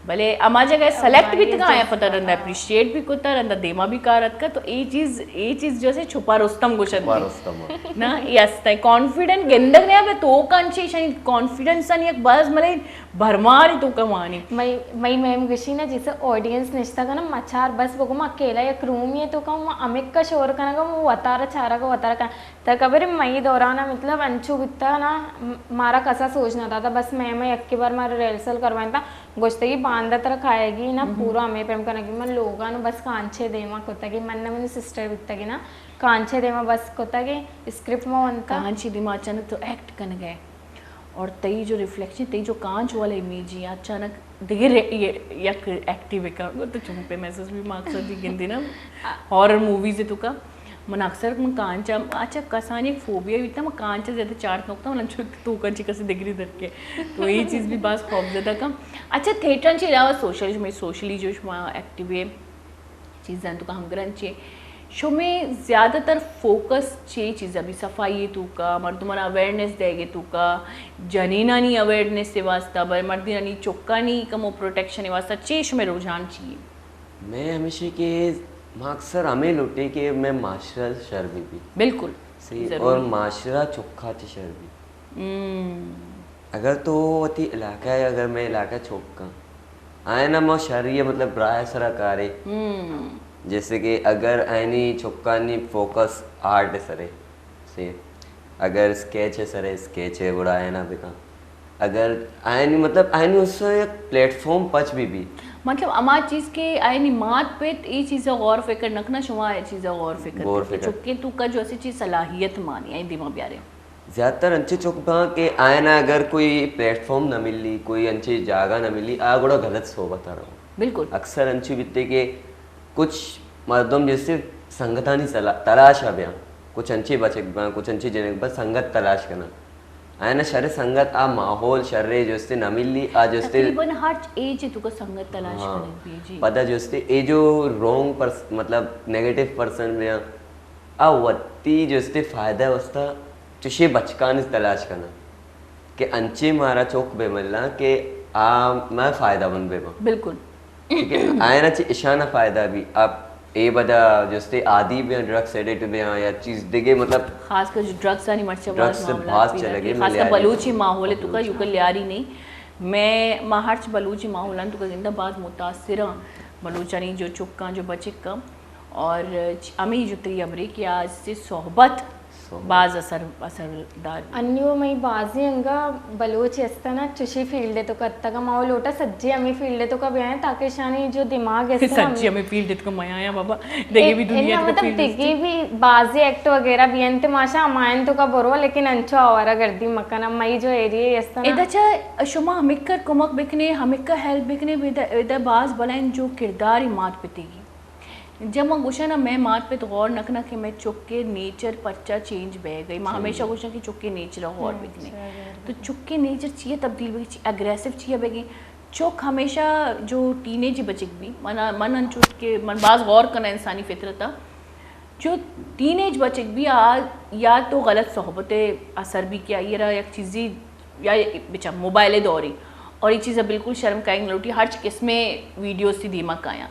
بلے ہما جگہ سلیکٹ ہماری بیتگا، آیا پتہ رندا ہاں۔ اپریشیٹ بھی کتا، رندا دیما بھی کار اتکا، تو اے چیز، اے چیز جیسے چھپا رستم گوشن چھپا دی۔ رستم۔ نا، اے است ہے۔ کانفیڈنٹ گندگ نیا بے تو کانچی شانی کانفیڈنس آنی یک باز ملے بھرماری تو کمانی۔ مئی، مئی میم گشی نا، جیسے آڈینس نشتا کنا، مچار بس بگو، ما اکیلا یک رومی ہے تو کم، ما ہمک کا شور کنا گا، ما وتارا چارا گا، وتارا کنا۔ تک ابر مئی دوران ء مطلب انچو بیتا نا، م-، مارا کسا سوچ نہ داتا، بس مئے، مئے یکے بار مارا ریہرسل کروائینتا، گوشتگی باندا ترا کھائے گی نا، ہم۔ پورا ہمیں پیم کنگی۔ من لوگاں نو بس کانچے دیما کتگی، من نہ منی سسٹر بیتگی نا، کانچے دیما بس کتگی، اسکرپٹ ما ونتا۔ کانچے دیما اچانک تو ایکٹ کنگے۔ اور تئی جو ریفلیکشن، تئی جو کانچ والا امیج ہے، اچانک دگہ رے-، یہ یک ایکٹیو کن، تو چم پہ محسوس بھی مقصد دی گندے نا، ہارر موویز تو کا من اکثر من کانچا، اچھا، کسانی ایک فوبیا بیتا، من کانچا زیادہ چارت نکتا، من انچو تو کانچی کسی دگری در کے، تو یہ چیز بھی باز خوف زدہ کم۔ اچھا، تھیٹر چی علاوہ سوشل، میں سوشلی جو شما ایکٹیو ہے، چیزاں تو کا ہم گرنچ ہے۔ شمے زیادہ تر فوکس چے چیزا بھی؟ صفائی تو کا، مردمان اویئرنس دے گے تو کا، جنینانی اویئرنس واسطہ، بر مردینانی چکانی کمو پروٹیکشن واسطہ چے شمے رجحان چی ہے؟ میں ہمیشہ کہ ما اکثر ہمیں لوٹے کہ میں معاشرہ شر بھی بھی۔ بالکل۔ صحیح۔ ضروری۔ اور معاشرہ چکا چ شر بھی۔ ہم۔ اگر تو وتی علاقہ ہے، اگر میں علاقہ چوک کن، آئے نا ما شری ہے، مطلب براہ سرا کارے۔ ہم۔ جیسے کہ اگر آئینی چکانی فوکس آرٹ سرے، سے اگر اسکیچ ہے سرے، اسکیچ ہے گڑا آئے نا بکن۔ اگر آئینی مطلب آئینی اس سے ایک پلیٹ فارم پچ بھی بھی۔ مطلب اما چیز کہ آئینی مات پت ای چیزا غور فکر نکنا، شما ای چیزا غور فکر غور کرتے۔ فکر۔ چکے تو کا جو ایسی چیز صلاحیت مانی، آئی دیما بیارے۔ زیادہ تر انچے چک باں کہ آئینا اگر کوئی پلیٹ فارم نہ ملی، کوئی انچے جاگہ نہ ملی، آ گڑا غلط صحبت ء رہو۔ بالکل۔ اکثر انچے بیتے کہ کچھ مردم جیسے سنگتانی سلا-، تلاش ء بیاں، کچھ انچے بچک باں، کچھ انچے جنک باں سنگت تلاش کناں۔ آئینا شر سنگت آ ماحول شرے جستے نہ ملی، آ جستے تقریباً ہر ایج تو کا سنگت تلاش ہاں۔ کرنے پی جی۔ پدا جستے اے جو رونگ پرس-، مطلب نیگیٹو پرسن بیاں، آ وتی جستے فائدہ واسطہ چشیں بچکانی تلاش کناں کہ انچیں مارا چک بہ ملاں کہ آ مئے فائدہ مند بہ باں۔ بالکل۔ ٹھیک ہے؟ آئینا چہ اشانا فائدہ بھی۔ آپ اے بدا جستے عادی بیاں، ڈرگس ایڈکٹ بیاں یا چیز دگے، مطلب خاص کر جو ڈرگس آنی مرچی باز ڈرگس معاملات باز بھی چلگے، لگے۔ خاص کر ملیاری بلوچی ماحول تو کا بلوچی۔ یوکل لیاری نہیں۔ میں، ما ہرچ بلوچی ماحولان تو کا گندہ باز متاثر ہاں۔ بلوچانی جو چکاں، جو بچکاں، اور چ-، ہمیں جو تری ابری کہ آج سے صحبت صحبت۔ باز اثر، اثر دار۔ انیو مئی بازی انگا بلوچ استنا چشی فیلڈ تو کتگا، ما لوٹا سجی ہمیں فیلڈ تو کا بیائیں تاکہ شانی جو دماغ است نا سجی ہمیں فیلڈ تو کا میں آیا بابا، دگے بھی دنیا تو کا مطلب فیلڈ دگے بھی بازی ایکٹ وغیرہ بھی انت ماشا ہمائن تو کا برو، لیکن انچو آوارہ گردی مکنا مئی جو ایریے استنا۔ ادا چا شما ہمکر کمک بکنے، ہمکر ہیلپ بکنے، ادا، ادا باز بلائیں جو کردار مات پتیگی۔ جب من گوشاں نا، مئے مات پت غور نہ کناں کہ مئے چک ء نیچر پرچا چینج بہ گئی۔ ما ہمیشہ گوشاں کہ چک ء نیچر ء غور بکنیں۔ تو چک ء نیچر چیا تبدیل بہ گئی، چی اگریسو چیا بہ گئی؟ چک ہمیشہ جو ٹین ایج بچک بھی، من، من انچوش کہ من باز غور کناں انسانی فطرت ء۔ جو ٹین ایج بچک بھی آ یا تو غلط صحبت ء اثر بھی کہ آئی را یک چیزی یا بچا موبائل دورے اور یہ چیزا بالکل شرم کائنگ لوٹی، ہرچ قسمیں ویڈیوز تی دیما کایاں۔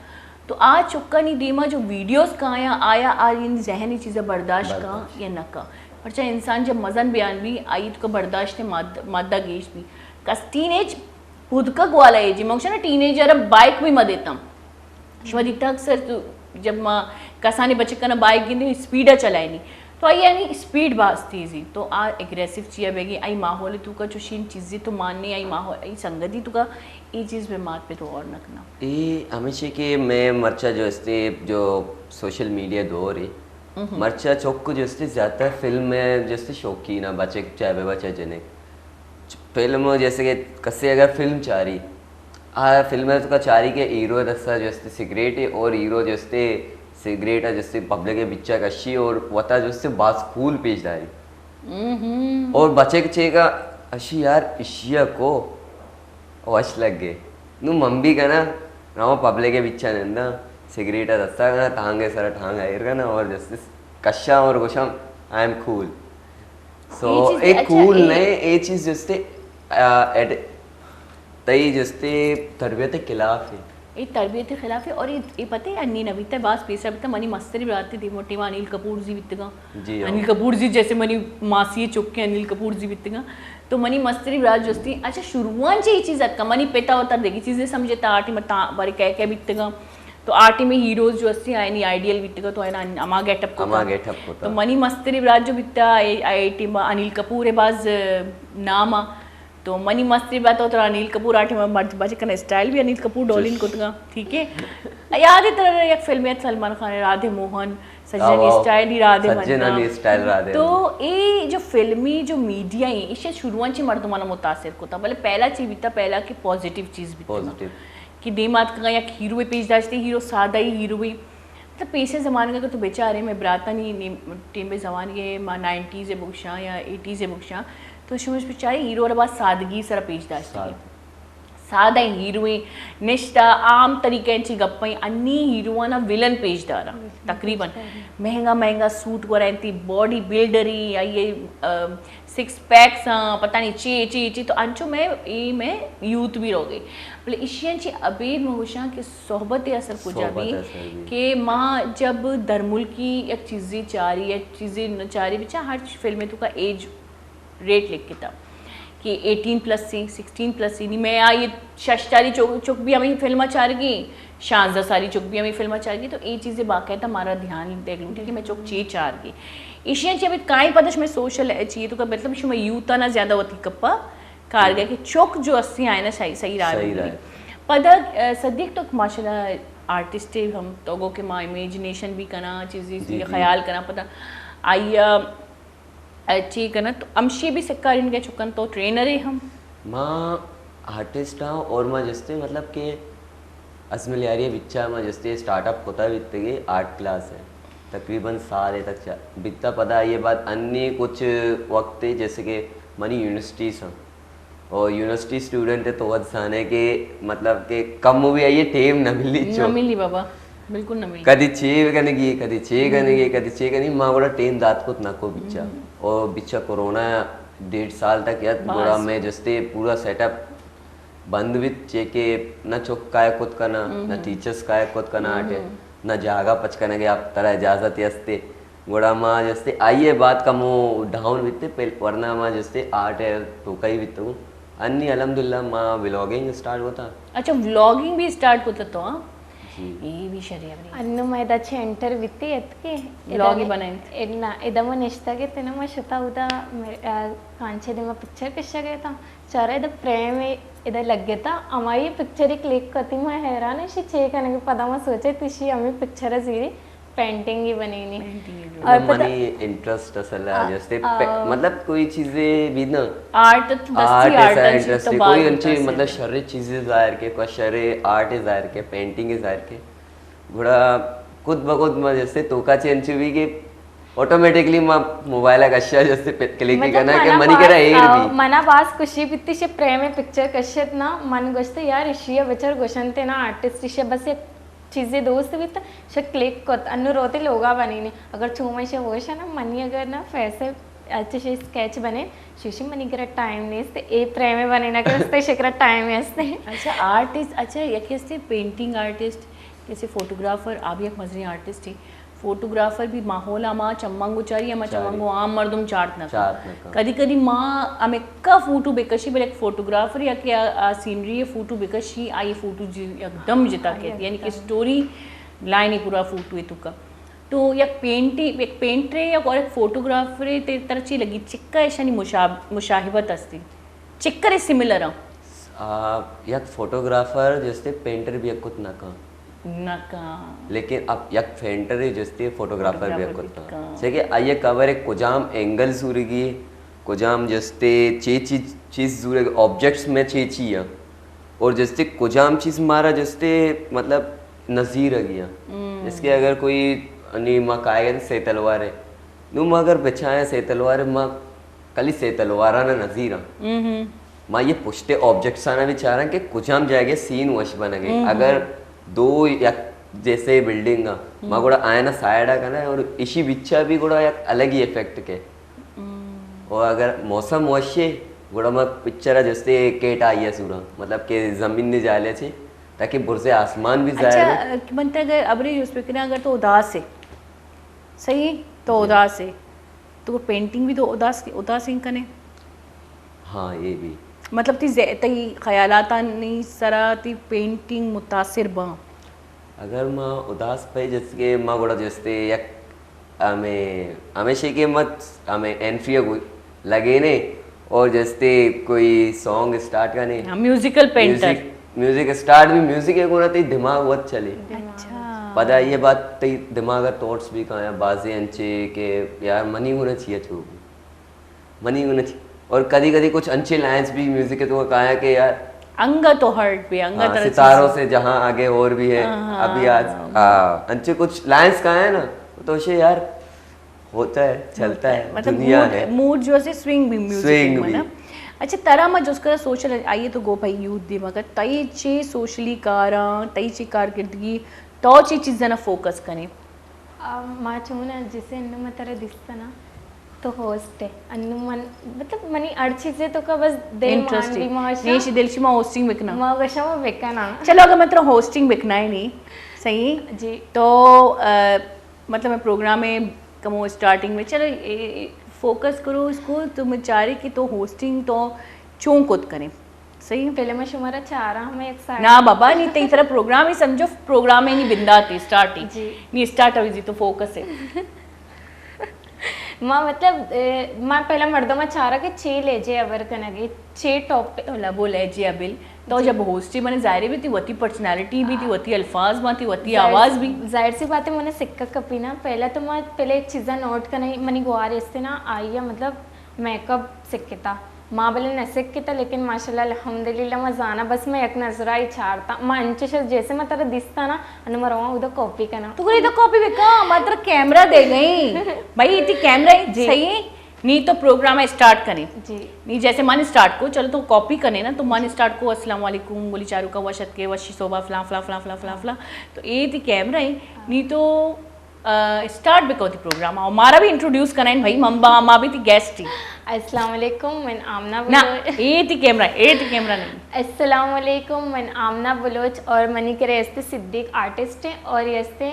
تو آ چکانی دیما جو ویڈیوز کایاں، آیا آ یعنی ذہن یہ چیزا برداشت کاں برداشت۔ یا نہ کاں؟ پرچا انسان جب مزن بیان بھی، آئی تو کا برداشت ماد-، مادہ گیش بھی۔ کس ٹین ایج پودکک والا ایجی، من گوشاں نا ٹین ایجر بائیک بھی مہ دیتم۔ شما دیتا اکثر تو جب ما کسانی بچکنا بائیک گندی اسپیڈا چلائینی، تو آئی یعنی اسپیڈ باز تیزی، تو آ اگریسو چیا بیگی، آئی ماحول تو کا چوشین چیزی تو ماننے، آئی ماحول، آئی سنگتی تو کا، ای چیز بہ مات پہ تو غور نہ کنا۔ ای ہمیشہ کہ میں مرچا جو استے جو سوشل میڈیا دور ہے، مرچا چک جو استے زیادہ تر فلم میں جو استے شوقین ہے، بچک چاہے بہ بچا جنک۔ فلم جیسے کہ کسے اگر فلم چاری، آ فلم ء تو کا چاری کہ ہیرو ء دستا جو استے سگریٹ ہے اور ہیرو جو استے سگریٹ ء جو استے پبلک ء بچا کشی اور وتا جو استے باز کول پیش داری۔ اور بچک چے کا اشی یار اشیا کو وش لگ گئے۔ نو من بھی کنا، راما پبلک ء بچا نندا، سگریٹ ء دستا کنا، ٹانگ ء سر ٹانگ ایر کنا اور جو استے کشا اور گوشم، I am cool۔ سو اے چیز اے اچھا، کول اے نئے، اے چیز جستے، آ، ایڈ-، تئی جستے تربیت خلاف ہے۔ اے تربیت خلاف ہے اور اے، اے پتہ ہے انی نہ بیتا، باز پیسر بیتا، منی مستری براتے دیمو ٹیما انیل کپور زی بیتگا۔ جی ہاں۔ انیل کپور زی جیسے منی ماسی چکے انیل کپور زی بیتگا۔ تو منی مستری برات جستی، اچھا شروعان چے اے چیز اتکا، منی پتا وتا دگی چیزے سمجھتا، آ ٹیما تا بارے کہہ کہہ بیتگا۔ تو آ ٹیم ء ہیروز جو استی آئینی آئیڈیل بیتگا تو آئینا ہما گیٹ اپ کتا۔ ہما گیٹ اپ کتا۔ تو منی مستری برات جو بیتا، اے، اے ٹیم ء انیل کپور ء باز نام آ۔ تو منی مستری برات تو ترا انیل کپور آ ٹیم ء مرد بچ کنا اسٹائل بھی انیل کپور ڈولین کتگا، ٹھیک ہے۔ یاد ہے ترا یک فلم ات سلمان خان ء رادھے موہن، سجنانی اسٹائل ہی رادے بنتا۔ سجنانی اسٹائل رادے تو بنتا۔ اے جو فلمی جو میڈیا ہیں، اسے شروعاں چی مردمانا متاثر کتا، بلے پہلا چی بیتا، پہلا کہ پازیٹیو چیز بیتا۔ پازیٹیو۔ کہ دیم آتکگا یک ہیرو پیش داشتے، ہیرو سادہ ہی ہیرو ہی۔ مطلب پیش زمانگا اگر تو بچارے، میں براتانی نیم-، ٹیم زمانگے، ما نائنٹیز بگشاں یا ایٹیز بگشاں، تو شمش بچارے ہیرو را بات سادگی سرا پیش داشتے۔ سادہ۔ سادہ ہیروئیں نشتہ، عام طریقہ انچی گپیں، انی ہیروئیں ولن پیش دارا۔ تقریباً مہنگا مہنگا سوٹ گورا انتی، باڈی بلڈری، آئیے، آ، سکس پیکس ہاں، پتہ نہیں چی، چی، چی، تو انچو میں، اے میں یوتھ بھی رو گئی۔ بلے ایشی انچی ابید میں ہوشاں کہ صحبت اثر کجا بھی، کہ ماں جب درملکی یک چیزی چاری، یک چیزی نہ چاری، بچا ہر فلم تو کا ایج ریٹ لکھتا کہ ایٹین پلس سی، سکسٹین پلس سی، نی میں آ یہ شش سالی چک، چک بھی ہمیں فلم چارگی، شانزدہ سالی چک بھی ہمیں فلم چارگی، تو یہ چیزیں باقاعدہ ہمارا دھیان دے گی کہ میں چک چی چارگی۔ ایشیاں چی ابھی کائیں پتہ میں سوشل چیئے تو کا مطلب شما یوتھ آنا زیادہ ہوتی کپا کار گئے کہ چک جو اسی آئے نا صحیح، صحیح راہ۔ پدا، آ، صدیق تو ماشاءاللہ آرٹسٹ ہم تو گو کہ ما امیجنیشن بھی کنا، چیزیں خیال کنا، پدا آئی چی کنت، تو ہمشی بھی سکارین گئے چکن تو ٹرینر ہم۔ ما آرٹسٹ ہاں اور ما جستے مطلب کہ اسملیاری بچا ما جستے اسٹارٹ اپ ہوتا بیتگے آرٹ کلاس ہے۔ تقریباً سال ہے تک چا-، بیتا پدا یہ بات انی کچھ وقت ہے جیسے کہ منی یونیورسٹی سا اور یونیورسٹی اسٹوڈنٹ ہے تو وت سانے کہ مطلب کہ کم بھی آئیے ٹیم نہ ملی چو۔ نہ ملی بابا، بالکل نہ ملی۔ کدی چے کنگی، کدی چے کنگی، کدی چے کنگی، ما گڑا ٹیم دات کت نہ کو بچا۔ اور بچا کورونا ڈیڑھ سال تک یت، گڑا میں جستے پورا سیٹ اپ بند بیت، چے کہ نہ چک کائے کت کنا، نہ ٹیچرز کائے کت کنا آٹے، نہ جاگہ پچ کنگے آپ ترا اجازت ہستے۔ گڑا ما جستے آئیے بات کمو ڈاؤن بیتے، پہل-، ورنہ ما جستے آرٹ ہے تو کئی بیتگو۔ انی الحمدللہ ما ولاگنگ اسٹارٹ ہوتا۔ اچھا، ولاگنگ بھی اسٹارٹ ہوتا تو، ہاں؟ جی۔ یہ بھی شریعہ بھی۔ انو ما ادا چھ انٹر بیتی اتکے۔ ولاگ ہی بنائیں۔ ادا ما نشتا گے تینا ما شتا ادا مے-، آ، کانچے دے ما پکچر کشا گئے تا۔ چارا ادا پریم ادا لگے تا۔ ہمائی پکچر کلک کرتی ما حیران ہے، شی چے کنگے پدا ما سوچے تیشی ہمیں پکچر زیری۔ پینٹنگ ہی بنینی۔ پینٹنگ ہی بنینی۔ اور مطلب پتہ منی انٹرسٹ اصل ہے، آ، جیسے پے-، آ، مطلب کوئی چیزیں بھی نا، آرٹ تو دستی آرٹ ہے، آرٹ ہے، انٹرسٹ انٹرسٹ ہے، کوئی کوئی انچی انٹرسٹ مطلب ہے۔ شر چیزیں ظاہر کے، کوئی شر آرٹ ہے ظاہر کے، پینٹنگ ہے ظاہر کے۔ گڑا خود بخود ما جیسے توکا چے انچو بھی کہ آٹومیٹکلی ما موبائل کا اشیا جیسے پہ کلک ہی مطلب کرنا ہے کہ منا منی کرا باز، ایر آ، بھی۔ منا باز خوشی بیتی شے پریم پکچر کشت نا، من گوشتے یار اشیا بچار گوشنتے نا آرٹسٹ اشیا بس یک چیزے دوست بیت، شہ کلک کت، انو روتے لوگا بنینے۔ اگر چو من شہ ہوش ہے نا، منی اگر نا فیس ہے، اچھا شہ اسکیچ بنے، شوشی منی کرا ٹائم نیست، اے پریم بنینا کہ استے شکرا ٹائم ہستے۔ اچھا، آرٹسٹ، اچھا، یکی ہستے پینٹنگ آرٹسٹ، جیسے فوٹوگرافر، آ بھی ایک مزنی آرٹسٹ ہی۔ فوٹوگرافر بھی ماحول ہما چمنگو چاری، ہما چاری۔ چمنگو عام مردم چارت نہ کن۔ چارت نہ کن۔ کدی کدی ما ہمیں کا فوٹو بکشی، بلے ایک فوٹوگرافر یا کہ آ، آ سینری فوٹو بکشی، آئی فوٹو جی، یکدم جتا کہتی، یعنی کہ سٹوری لائن ہی پورا فوٹو ہے تو کا۔ تو یک پینٹی، یک پینٹرے یا اور ایک فوٹوگرافرے تے ترچی لگی چکا ایشانی مشاب-، مشاہبت ہستی۔ چکر سملر ہاں۔ آ، یک فوٹوگرافر جستے پینٹر بھی کت نہ کن۔ نہ کن۔ لیکن اب یک پینٹر جستے فوٹوگرافر بھی فوٹوگرافر کت بھی کن۔ کن۔ چہ کہ آئیے کور کجام اینگل سورگی، کجام جستے چے چیز، چیز سورگ، آبجیکٹس میں چے چی ہے۔ اور جستے کجام چیز مارا جستے مطلب نظیر گیا۔ ہم۔ اس کے اگر کوئی نی ما کائے گئے سے تلوار ہے۔ نو ما اگر بچائیں سے تلوار ہے، ما کلی سے تلوارانا نظیراں۔ ہم۔ ما یہ پشتے آبجیکٹس آنا بھی چاراں کہ کجام جائے گئے سین وش بنگے۔ ہم۔ اگر دو یک جیسے بلڈنگ آ، ما ہم۔ گوڑا آئینا سائیڈا کنا اور اشی بچا بھی گوڑا یک الگ ہی افیکٹ کے۔ ہم۔ اور اگر موسم وشے، گوڑا ما پکچر جستے کیٹ آئیے سورا، مطلب کہ زمین نے جالے چے، تاکہ برزے آسمان بھی ظاہر اچھا، ہے۔ من تے اگر ابری یوز بکنے اگر تو اداس ہے، صحیح ہے؟ تو جی۔ اداس ہے۔ تو پینٹنگ بھی تو اداس، اداس ہی کنے؟ ہاں، یہ بھی۔ مطلب تئی ذہ-، تئی خیالاتانی سرا تئی پینٹنگ متاثر باں؟ اگر ما اداس پہ جس کے ما گوڑا جستے یک ہمیں، ہمیشہ کہ مت ہمیں انٹری کو لگے نے اور جستے کوئی سانگ اسٹارٹ کرنے۔ ہاں، musical painter. Music, music start بھی میوزک ہے گوڑا تئی دماغ وت چلے۔ اچھا۔ پدا یہ بات تئی دماغ ءَ تھاٹس بھی کایاں بازیں انچے کہ یار منی گونا چیا چو، منی گونا چی۔ اور کدی کدی کچھ انچے لائنز بھی میوزک ءِ تو کایاں کہ یار انگا تو ہرٹ بھی، انگا ہاں، طرح ستاروں چیز۔ سے جہاں آگے اور بھی ہے، ہاں، ابھی آج، ہاں۔ ہاں، انچے کچھ لائنز کایاں نا، تو اسے یار ہوتا ہے، چلتا ہے، مطلب دنیا موڈ، ہے۔ موڈ جو ہے سوئنگ بھی میوزک سوئنگ میں بھی۔ نا۔ اچھا، ترا ما جس کا سوشل، آئیے تو گو بھائی یوتھ دے مگر تئی چی سوشلی کاراں، تئی چی کارکردگی، تو چی چیزاں نا فوکس کنے؟ آ، ما چون ءَ جسے انو ما ترا دیستہ نا، تو ہوسٹ ہے۔ انو من، مطلب منی ہر چیزے تو کا بس دل انٹرسٹ مان بھی ماشا۔ نیشی دل شما ہوسٹنگ بکنا۔ ما گشا ما بکنا۔ چلو اگر من ترا ہوسٹنگ بکنا ہے نہیں، صحیح؟ جی۔ تو، آ، مطلب میں پروگرام میں کمو اسٹارٹنگ میں، چلو، اے، اے، فوکس کرو اس کو، تو میں چاہ رہی کہ تو ہوسٹنگ تو چون کت کریں۔ صحیح۔ پہلے میں شمارا چاراں، میں ایک سائڈ نا بابا، نی تئی طرح پروگرام ہی سمجھو، پروگرام ہی نہیں بندات ہی، اسٹارٹ ہی۔ جی۔ نی اسٹارٹ ہوئی جی تو فوکس ہے۔ ما مطلب، اے، ما پہلا مردم چارا کہ چے لہجے ہبر کنگے، چے ٹاپک۔ تو لبو لہجے ابل۔ تو جی۔ جب ہوسٹ ہی بنے، ظاہر ہے بھی تئی وتی پرسنالٹی بھی، تئی وتی الفاظ بھی، تئی وتی ظاہر آواز سی، بھی۔ ظاہر سی بات ہے، منے سکا کپی نا، پہلا تو ما پہلے چیزاں نوٹ کنے، منی گوار استے نا، آئی ہے مطلب میک اپ سکتا۔ ما بلے نہ سکتا، لیکن ماشاءاللہ الحمدللہ ما زانا، بس ما یک نظرہ ہی چارتا۔ ما انچش جیسے ما ترا دیستا نا، انو ما رواں ادا کاپی کنا۔ تو گڑا ادا کاپی بکا، ما ترا کیمرہ دے گئی۔ بھائی، ایتی کیمرہ ہی جی۔ صحیح ہے؟ نی تو پروگرام اسٹارٹ کنے۔ جی۔ نی جیسے من اسٹارٹ کو، چلو تو کاپی کنے نا، تو من اسٹارٹ کو، السلام علیکم، گلی چارو کا وش اتکے، وشی صوبہ، فلاں، فلاں، فلاں، فلاں، فلاں، فلاں۔ تو ایتی کیمرہ ہی، نی تو آ، اسٹارٹ بکو تئی پروگرام ءَ۔ اور مارا بھی انٹروڈیوس کنائیں بھائی، ما، ما بھی تئی گیسٹ ہی۔ السلام علیکم، من آمنہ نا، بلوچ۔ اے تئی کیمرہ، اے تئی کیمرہ نہیں۔ السلام علیکم، من آمنہ بلوچ اور منی کرے استے صدیق آرٹسٹ ہیں اور یہ استے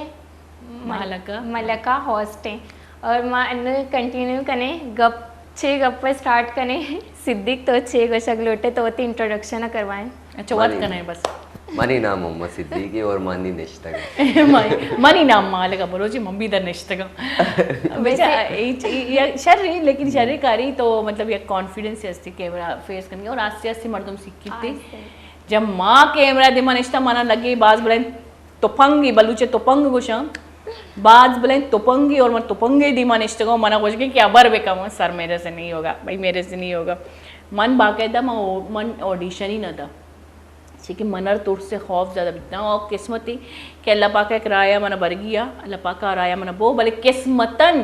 مل-، ملکہ۔ ملکہ ہوسٹ ہیں۔ اور ما انو کنٹینیو کنے گپ، چے گپ پہ اسٹارٹ کنے۔ صدیق تو چے گوشگ لوٹے تو وتی انٹروڈکشن ءَ کروائیں۔ اچھا، وت منی، کنئے بس۔ منی نام محمد صدیق ہے اور مانی نشتگ۔ من-، منی نام مالکہ بلوچ ہے، من بھی در نشتگاں۔ ویسے بچا، اے چ-، اے، اے شر ہے، لیکن شر کاری تو مطلب یک کانفیڈنس ہستی کیمرہ فیس کرنے اور آستے آستے مردم سیکھتے۔ آستے۔ جب ما کیمرہ دیما نشتا منا لگے باز بلائیں تپنگے، بلوچ تپنگ گوشاں، باز بلائیں تپنگے اور من تپنگے دیما نشتگاں، منا گوشگے کہ ابر بکا، من سر میرے سے نہیں ہوگا، بھائی میرے سے نہیں ہوگا۔ من باقاعدہ من، من آڈیشن ہی نہ دا۔ چی کہ من ہر ترس سے خوف زیادہ بیتاں اور قسمت ہی کہ اللہ پاک ایک رایا من برگیا، اللہ پاک رایا من بو، بلے قسمتاً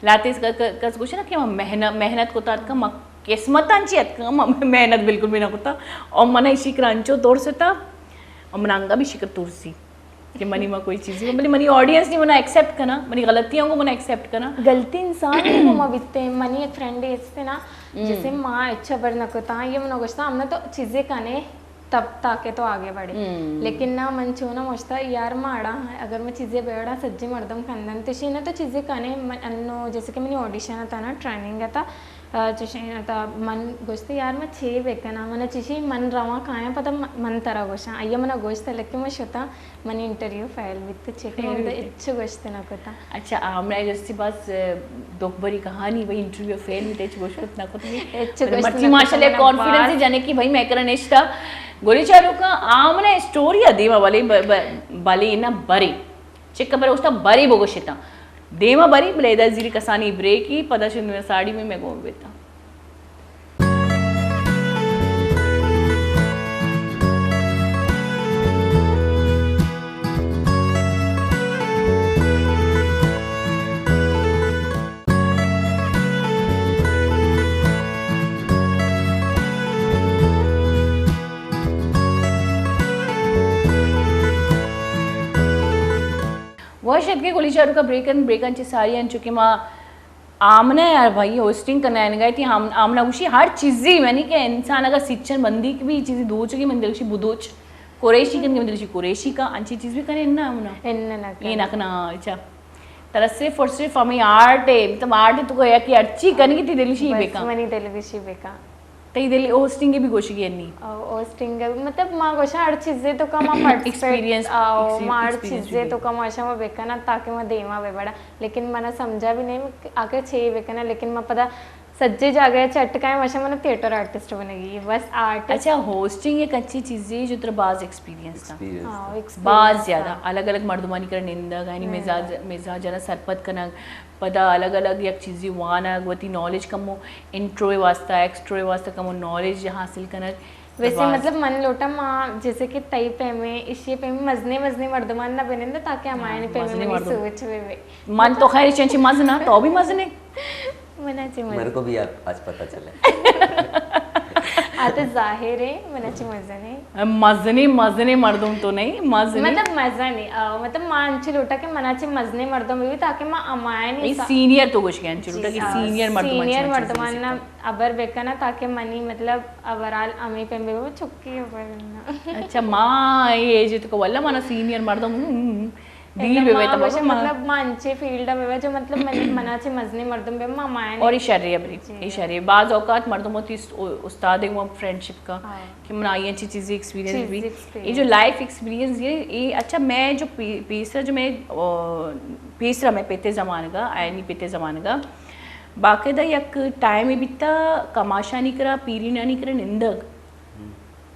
لاتیس ک-، ک-، کس گوشے نا کہ من محنت، محنت کو تاتکا، من قسمتاً چی اتکا، من محنت بالکل بھی نہ کتا۔ اور من اسی کرانچو ترس تا، اور من انگا بھی شکر ترسی کہ منی ما کوئی چیزی، بلے منی آڈینس نہیں منا ایکسپٹ کنا، منی غلطیاں کو منا ایکسپٹ کنا۔ غلطی انسان ہی کو ما بیتے۔ منی ایک فرینڈ استے نا، جسے ما اچھا بر نہ کتا، یہ منا گوشتا، ہم نا تو چیزیں کنے تب تاکہ تو آگے بڑھے۔ لیکن نا من چونا مشتا، یار ما اڑا، اگر میں چیزیں بے اڑا سجے مردم کندن، تشی نا تو چیزیں کنے، من انو جیسے کہ منی آڈیشن تا نا، ٹریننگ تا، آ، چوشیں تا من گوشتے، یار من چے بکناں، من چشی من رواں کایاں پدا من، من ترا گوشاں۔ آئی منا گوشت لکہ من شتاں، منی انٹرویو فیل بیت، چے کہ من ہچ گوشت نہ کتاں۔ اچھا، آمنہ جستی باز، آ، دکھ بری کہانی، بھئی انٹرویو فیل بیت، ہچ گوشت نہ کتاں۔ ہچ گوشت مرچی نہ کتاں، ماشاءاللہ من کانفیڈنس باز جنے کہ بھئی میں کرا نشتا۔ گولی چارو کا آمنہ اسٹوری دیما بلے ب-، ب-، بلے نہ بری۔ چک برے گوشتاں بری بگوشتاں۔ دیما بری بلے ادا زیری کسانی بریکی، پدا شنو ساڑی میں میں گون بیتاں۔ وش اتکے گلی چاروکا بریکن، بریکن چہ ساری انچو کہ ما آمنہ یار بھائی ہوسٹنگ کنائینگا تھی، آم-، آمنہ گوشی ہر چیزی، یعنی کہ انسان اگر سچن بندی کی بھی چیزی دوچ کی من دلشی بدوچ، قریشی کن من دلشی قریشی کا، انچی چیز بھی کنے نہ آمنہ۔ اے نہ کنا۔ اچھا۔ ترا صرف اور صرف ہمیں آرٹ ہے، مطلب آرٹ ہے تو کہ ہرچی کنگی تھی دلشی بس بکا۔ منی دلشی بکا۔ تئی دل ہوسٹنگ بھی گوشگی انی؟ او، ہوسٹنگ مطلب ما گوشاں ہر چیزے تو کما پارٹیسپیٹ، ایکسپیرینس، آو، ایکسپی-، ما ہر ایکسپیرینس چیزے بھی۔ تو کما شما بکنا تاکہ ما دیما بہ بڑا۔ لیکن منا سمجھا بھی نہیں آخر چے بکنا، لیکن ما پدا سجے جاگہ چٹ کائیں، ماشا من تھیٹر آرٹسٹ بنگی، بس آرٹسٹ۔ اچھا، ہوسٹنگ یک اچھی چیزے جو ترا باز ایکسپیرینس تھا۔ ایکسپیرینس ہاں، تھا۔ ایکسپیرینس باز تھا۔ زیادہ الگ الگ مردمانی کرا نندگ، یعنی ہاں۔ مزاج، مزاج نا سرپد کنگ، پدا الگ الگ یک چیزی وانگ، وتی نالج کمو انٹرو واسطہ، ایکسٹرو واسطہ کمو نالج حاصل کنگ۔ ویسے باز۔ مطلب من لوٹا ما جیسے کہ تئی پیمے، اشی پیمے مزنے مزنے مردمان نہ بنندہ تاکہ ہمارے ہاں، پیمے مزنے منی مردم۔ سوچ بے بے۔ من تو خیر چنچی مزنا، تو بھی مزنے۔ منا چی مزنے۔ میرے کو بھی آج پتہ چلا۔ آ تو ظاہر ہے، منا چی مزنے۔ مزنے، مزنے مردم تو نہیں، مزنے۔ مطلب مزنے، آ، مطلب ما انچی لوٹا کہ منا چی مزنے مردم بھی تاکہ ما امائے نہیں اے سا-، سینئر تو گوش گئے، انچی جی، لوٹا کہ آ، سینئر مردم سینئر انچی مردمان چیزیں نہ ابر بکنا تاکہ منی مطلب اوورال امی پہ بے چکی ابر نہ۔ اچھا، ما اے ایج تو کو واللہ منا سینئر مردم، ہم، ہم، دیر بے ما بیتا بابا، مطلب ما انچے فیلڈ بے جو مطلب من، منا چے مزنے مردم بے ما مائن۔ اور یہ شرے ابری، جی۔ یہ شرے۔ بعض اوقات مردم ہوتی است-، او-، استاد ہیں وہ فرینڈشپ کا، ہاں۔ کہ من آئی انچی چیزیں ایکسپیرینس چیز بھی۔ ایکسپیرینس۔ یہ جو لائف ایکسپیرینس یہ، یہ اچھا میں جو پی-، پیسرا جو میں، آ، پیسرا میں پیتے زمانگا، آئینی پیتے زمانگا، باقاعدہ یک ٹائمے بیتا کماشانی کرا، پیرینانی کرا نندگ۔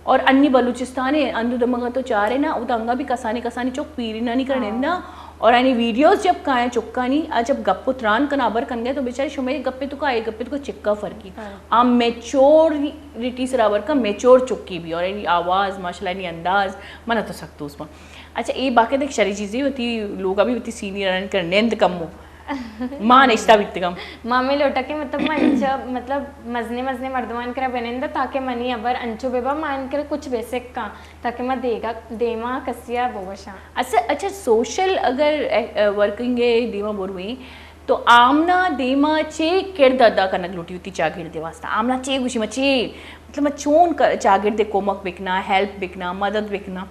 اور انی بلوچستان ء اندو دمگا تو چارے نا، اودا انگا بھی کسانی کسانی چک پیرینانی کرا ہاں۔ نندا، اور آنی ویڈیوز جب کائیں چکانی، آ جب گپ و تران کنا ابر کنگے تو بیچاری شمے گپے تو کا، اے گپے تو کا چکا فرقی۔ ہاں۔ آ میچورٹی سرا ابر کا، میچور چکی بھی، اور آنی آواز، ماشاءاللہ، آنی انداز، منا تو سک دوست با۔ اچھا، اے باقی دیکھ شری چیزیں ہوتی، لوگا بھی ہوتی سینئر آن کر نیند کمو۔ ما نشتہ بیتگم۔ ما ہمے لوٹا کہ مطلب ما انچا مطلب مزنیں مزنیں مردمان کرا بنندہ تاکہ منی ہبر انچو بہ با ما ان کرا کچھ بہ سکاں تاکہ ما دیگا دیما کسیا بگوشاں۔ اچھا، اچھا، سوشل اگر، اے، اے، ورکنگ ء دیما برویں تو آمنا دیما چے کرد ادا کنگ لوٹی ہوتی چاگرد واسطہ؟ آمنا چے گوشی ما چے مطلب ما چون ک-، چاگرد کمک بکنا، ہیلپ بکنا، مدد بکنا؟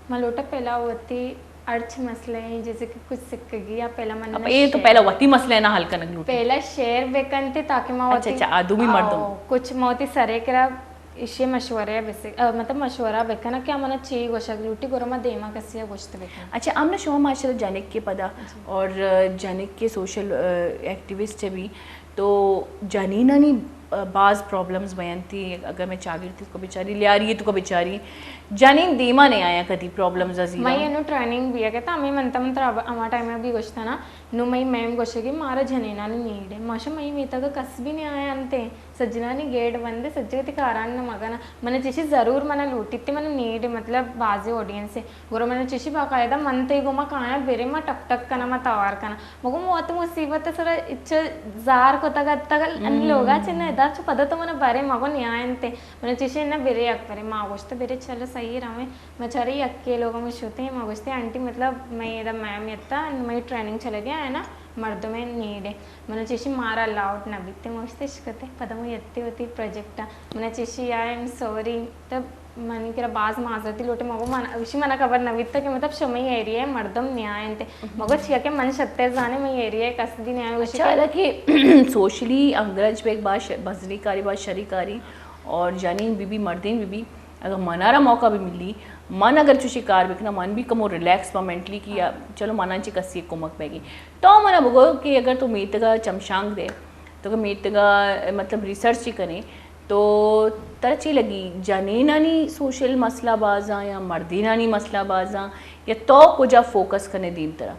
ما لوٹا پہلا وتی ہرچ مسئلہ ہیں، جیسے کہ کچھ سکگی یا پہلا من اب اے تو پہلا وتی مسئلہ نا حل کنگ لوٹی۔ پہلا شیئر بکنتے تاکہ ما اچھا، وتی، اچھا، آ دومی مردم۔ آؤ، کچھ ما وتی سرے کرا ایشی مشورہ بس، آ، مطلب مشورہ بکنا کہ منا چی گوشگ لوٹی، گورا ما دیما کسی گوشت بکن۔ اچھا، آمنا شما ماشاءاللہ جنک کے پدا جی۔ اور، آ، جنک کے سوشل، آ، ایکٹیوسٹ بھی تو جنینانی، آ، باز پرابلمز بیانتی، اگر میں چاگرد تو بچاری، لیاری تو بچاری، جنین دیما نے آیا کدی پرابلمز ازیرا۔ میں انو ٹریننگ بھی ہے کہ ہمیں منتا منتا ہما ٹائم بھی گوشتا نا، نو مئی میم گوشگی مارا جنینانی نیڈ ہے۔ ماشا مئی میتا کا کس بھی نہیں آیا انتے۔ سجنانی گیٹ بندے، سجی وتی کاران نہ مگنا۔ من چیشی ضرور منا لوٹیت، من نیڈ مطلب بازی آڈینس ہے۔ گڑا من چیشی باقاعدہ من تئی گوما کایاں برے ما ٹک ٹک کنا ما توار کنا۔ مگو موت مصیبت سر اچ زار کو تگا تگل ان لوگا چنے ادا چ پدا تو من بارے مگو نیاینتے۔ من چیشی نہ برے یک برے ما گوشت برے چلو صحیح رویں۔ ما چارے یکے لوگا ما شوتے ما گوشتے آنٹی مطلب میں ادا میم یتا میں ٹریننگ چلے گیا ہے نا مردمے نیڈ ہے۔ من چیشی مارا الاؤڈ نہ بیتے، ما گوشتے اشکتے۔ پدا ما یتے وتی پروجیکٹ ء۔ من چیشی آئی ایم سوری۔ تب منی کرا باز معذرتی لوٹے، مگو من، اشی منا خبر نہ بیتا کہ مطلب شمئی ایریا مردم نیاینتے۔ مگو چیا کہ من شتر زانے، مئی ایریا کس بھی نیاین۔ اچھا، حالانکہ سوشلی انگریز پہ ایک بات ش-، بزنی کاری، بات شری کاری اور جنین بی بی، مردین بی بی، اگر منارا موقع بھی ملی، من اگر چوشی کار بکناں، من بھی کمو ریلیکس با مینٹلی کہ یا چلو منا چی کسی کمک بیگی۔ تو منا بگو کہ اگر تو میتگا چمشانک دے، تو کہ میتگا مطلب ریسرچ چی کنے، تو ترا چی لگی جنینانی سوشل مسئلہ بازاں یا مردینانی مسئلہ بازاں، یا تو کجا فوکس کنے دیم ترا؟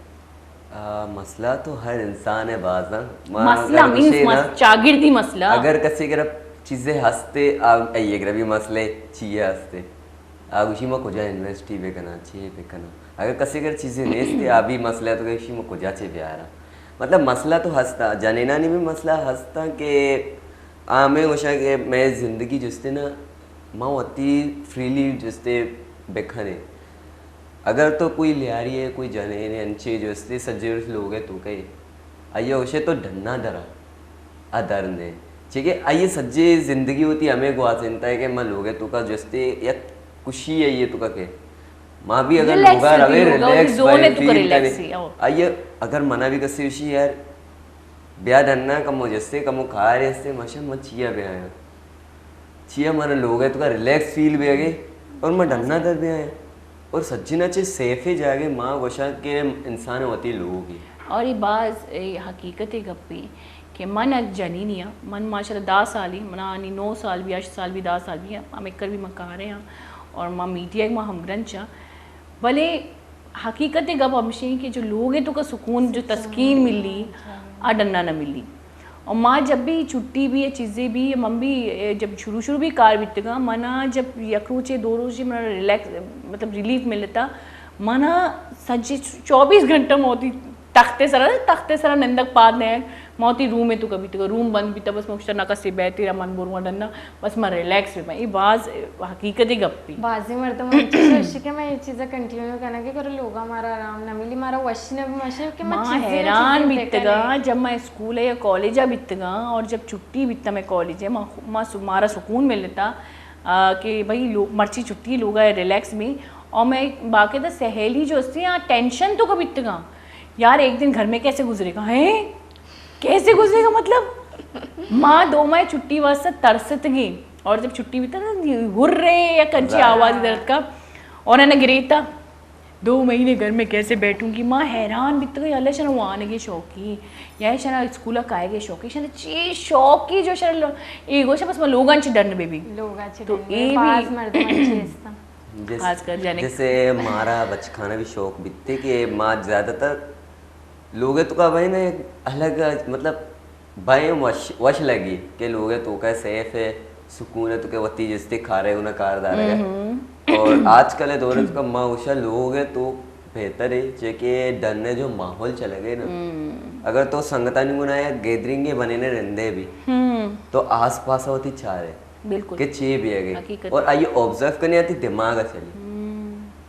آ، مسئلہ تو ہر انسان ء باز انت۔ ما مسئلہ اگر مینز گوشے نا، مس-، چاگردی مسئلہ۔ اگر کسی کرا چیزے ہستے، آ، ای اگر بھی مسئلہ چیئے ہستے، آ گوشی ما کجا انویسٹ ہی بکناں، چی بکناں۔ اگر کسی کرا چیزے نیستے، آ بھی مسئلہ تو گوشی ما کجا چے بیاراں۔ مطلب مسئلہ تو ہستا، جنینانی بھی مسئلہ ہستا کہ آ ہمیں گوشا کہ میں زندگی جستے نا، ما وتی فریلی جستے بکھنے۔ اگر تو کوئی لیاری ہے، کوئی جنین ہے، انچے جو استے سجے لوگ ہے تو کہے، آئیے گوشے تو ڈنا درا، آ درن دے۔ چیکہ آئیے سجے زندگی ہوتی ہمیں گوازینتا ہے کہ ما لوگ ہے تو کا جو استے یک خوشی ہے یہ تو کا کہ ما بھی اگر ریلیکس لوگا ہوتی روے، لوگا ہوتی ریلیکس زون ہے بھائی تو کا فیل ریلیکس کرے۔ ہی، او۔ آئیے اگر منا بھی کسی خوشی یار، بیا ڈنا کمو جستے کمو کار استے، ماشا ما چیا بیا آیا۔ چیا منا لوگ ہے تو کا ریلیکس فیل بیگے اور ما ڈنا در بیا آیا۔ اور سجنا چے سیفے جاگے ما گوشا کہ انسان وتی لوگ ہی۔ اور یہ باز، یہ حقیقت گپی کہ کہ من اک جنینی آں، من ماشاءاللہ دہ سالی، منا نی نو سال بھی، ہشت سال بھی، دہ سال بھی، ہمے کر بھی من کارے آں اور ما میڈیا ما ہمگرنچ آں۔ بلے حقیقت گپ ہمشی کہ جو لوگ توکا سکون، جو تسکین ملی، آ ڈنا نہ ملی۔ اور ما جب بھی چھٹی بھی یا چیزیں بھی، من بھی، اے، جب شروع شروع بھی کار بیتگا، منا جب یک روچے دو روچے منا ریلیکس، مطلب ریلیف ملتا، منا سجے چوبیس گھنٹہ موتی تخت سرا، تخت سرا نندگ پاد نہ، ما وتی روم توکا بیتگا، روم بند بیتا، بس ما گوشتا نہ کسے بیتے یا من برواں ڈنا، بس ما ریلیکس بباں۔ اے باز حقیقت گپی۔ بازیں مردم انچش گوشی کہ من اے چیزا کنٹینیو کناں کہ کرو لوگا مارا آرام نہ ملی، مارا وشی نہ بی، ماشی کہ من ما چیزے نہ حیران چیزے بیتگاں، جب ما اسکول یا کالج بیتگاں اور جب چھٹی بیتا میں کالج ما، ما سو-، مارا سکون ملتا، آ، کہ بھئی لو-، مرچی چھٹی لوگا ریلیکس بھی، اور میں باقاعدہ سہیلی جو ہستی آ ٹینشن توکا بیتگاں، یار ایک دن گھر میں کیسے گزرے گا، ہیں؟ کیسے گزرے گا؟ مطلب، ما دو ماہ چھٹی واسطہ ترستگیں، اور جب چھٹی بیتا نا، ہرے یک انچی آوازی درتکا، اور انا گریتا، دو مہینے گھر میں کیسے بیٹھوں گی؟ ما حیران بیتگاں، اللہ شنا وانگے شوقی، یا شنا اسکولا کائیگے شوقی، شنا چی شوقی جو شنا لو-، اے گوشا بس ما لوگاں چی ڈن ببی۔ لوگاں چی تو ڈن ببی۔ اے بھی باز مردم چی استاں۔ جس-، خاص کر جنک۔ جیسے مارا بچکانا بھی شوق بیتے کہ ما زیادہ تر لوگ توکا بھائی نا الگ، مطلب، بھائی وش، وش لگی کہ لوگ توکا سیف ہے، سکون ہے، تو کہ وتی جستے کھارے ہونا کار دارے گا۔ اور آج کل دور توکا ما وشا لوگ تو بہتر ہے، جے کہ ڈن ہے جو ماحول چلے گئے نا۔ اگر تو سنگتانی گنا یا گیدرنگ بنے نے رندے بھی، تو آس پاس ہوتی چارے۔ بالکل۔ کہ چی بیئگ ئے۔ حقیقت۔ اور آئی آبزرو کنی آتی دماغ ء چلی۔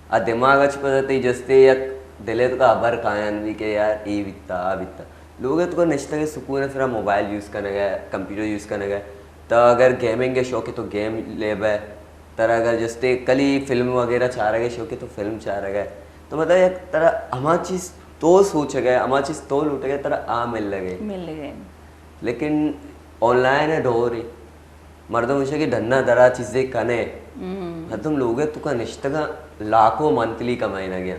آ دماغ ء چہ پدا تئی جستے یک دل ء توکا ہبر کایان بی کہ یار اے بیتا، آ بیتا۔ لوگ ء توکا نشتگ ء سکون ء سرا موبائل یوز کنگ ء، کمپیوٹر یوز کنگ ء۔ تو اگر گیمنگ ء شوق ء تو گیم لیب ء۔ ترا اگر جستے کلی فلم وغیرہ چارگ ء شوق ء تو فلم چارگ ء۔ تو مطلب یک ترا ہما چیز تو سوچگ ء، ہما چیز تو لوٹگ ء ترا آ ملگ ء۔ ملگ ء۔ لیکن آن لائن ء دور ء مردم گوشے کہ ڈنا درا چیزے کنے۔ مردم لوگ ء توکا نشتگاں لاکھوں منتھلی کمائینگ ء۔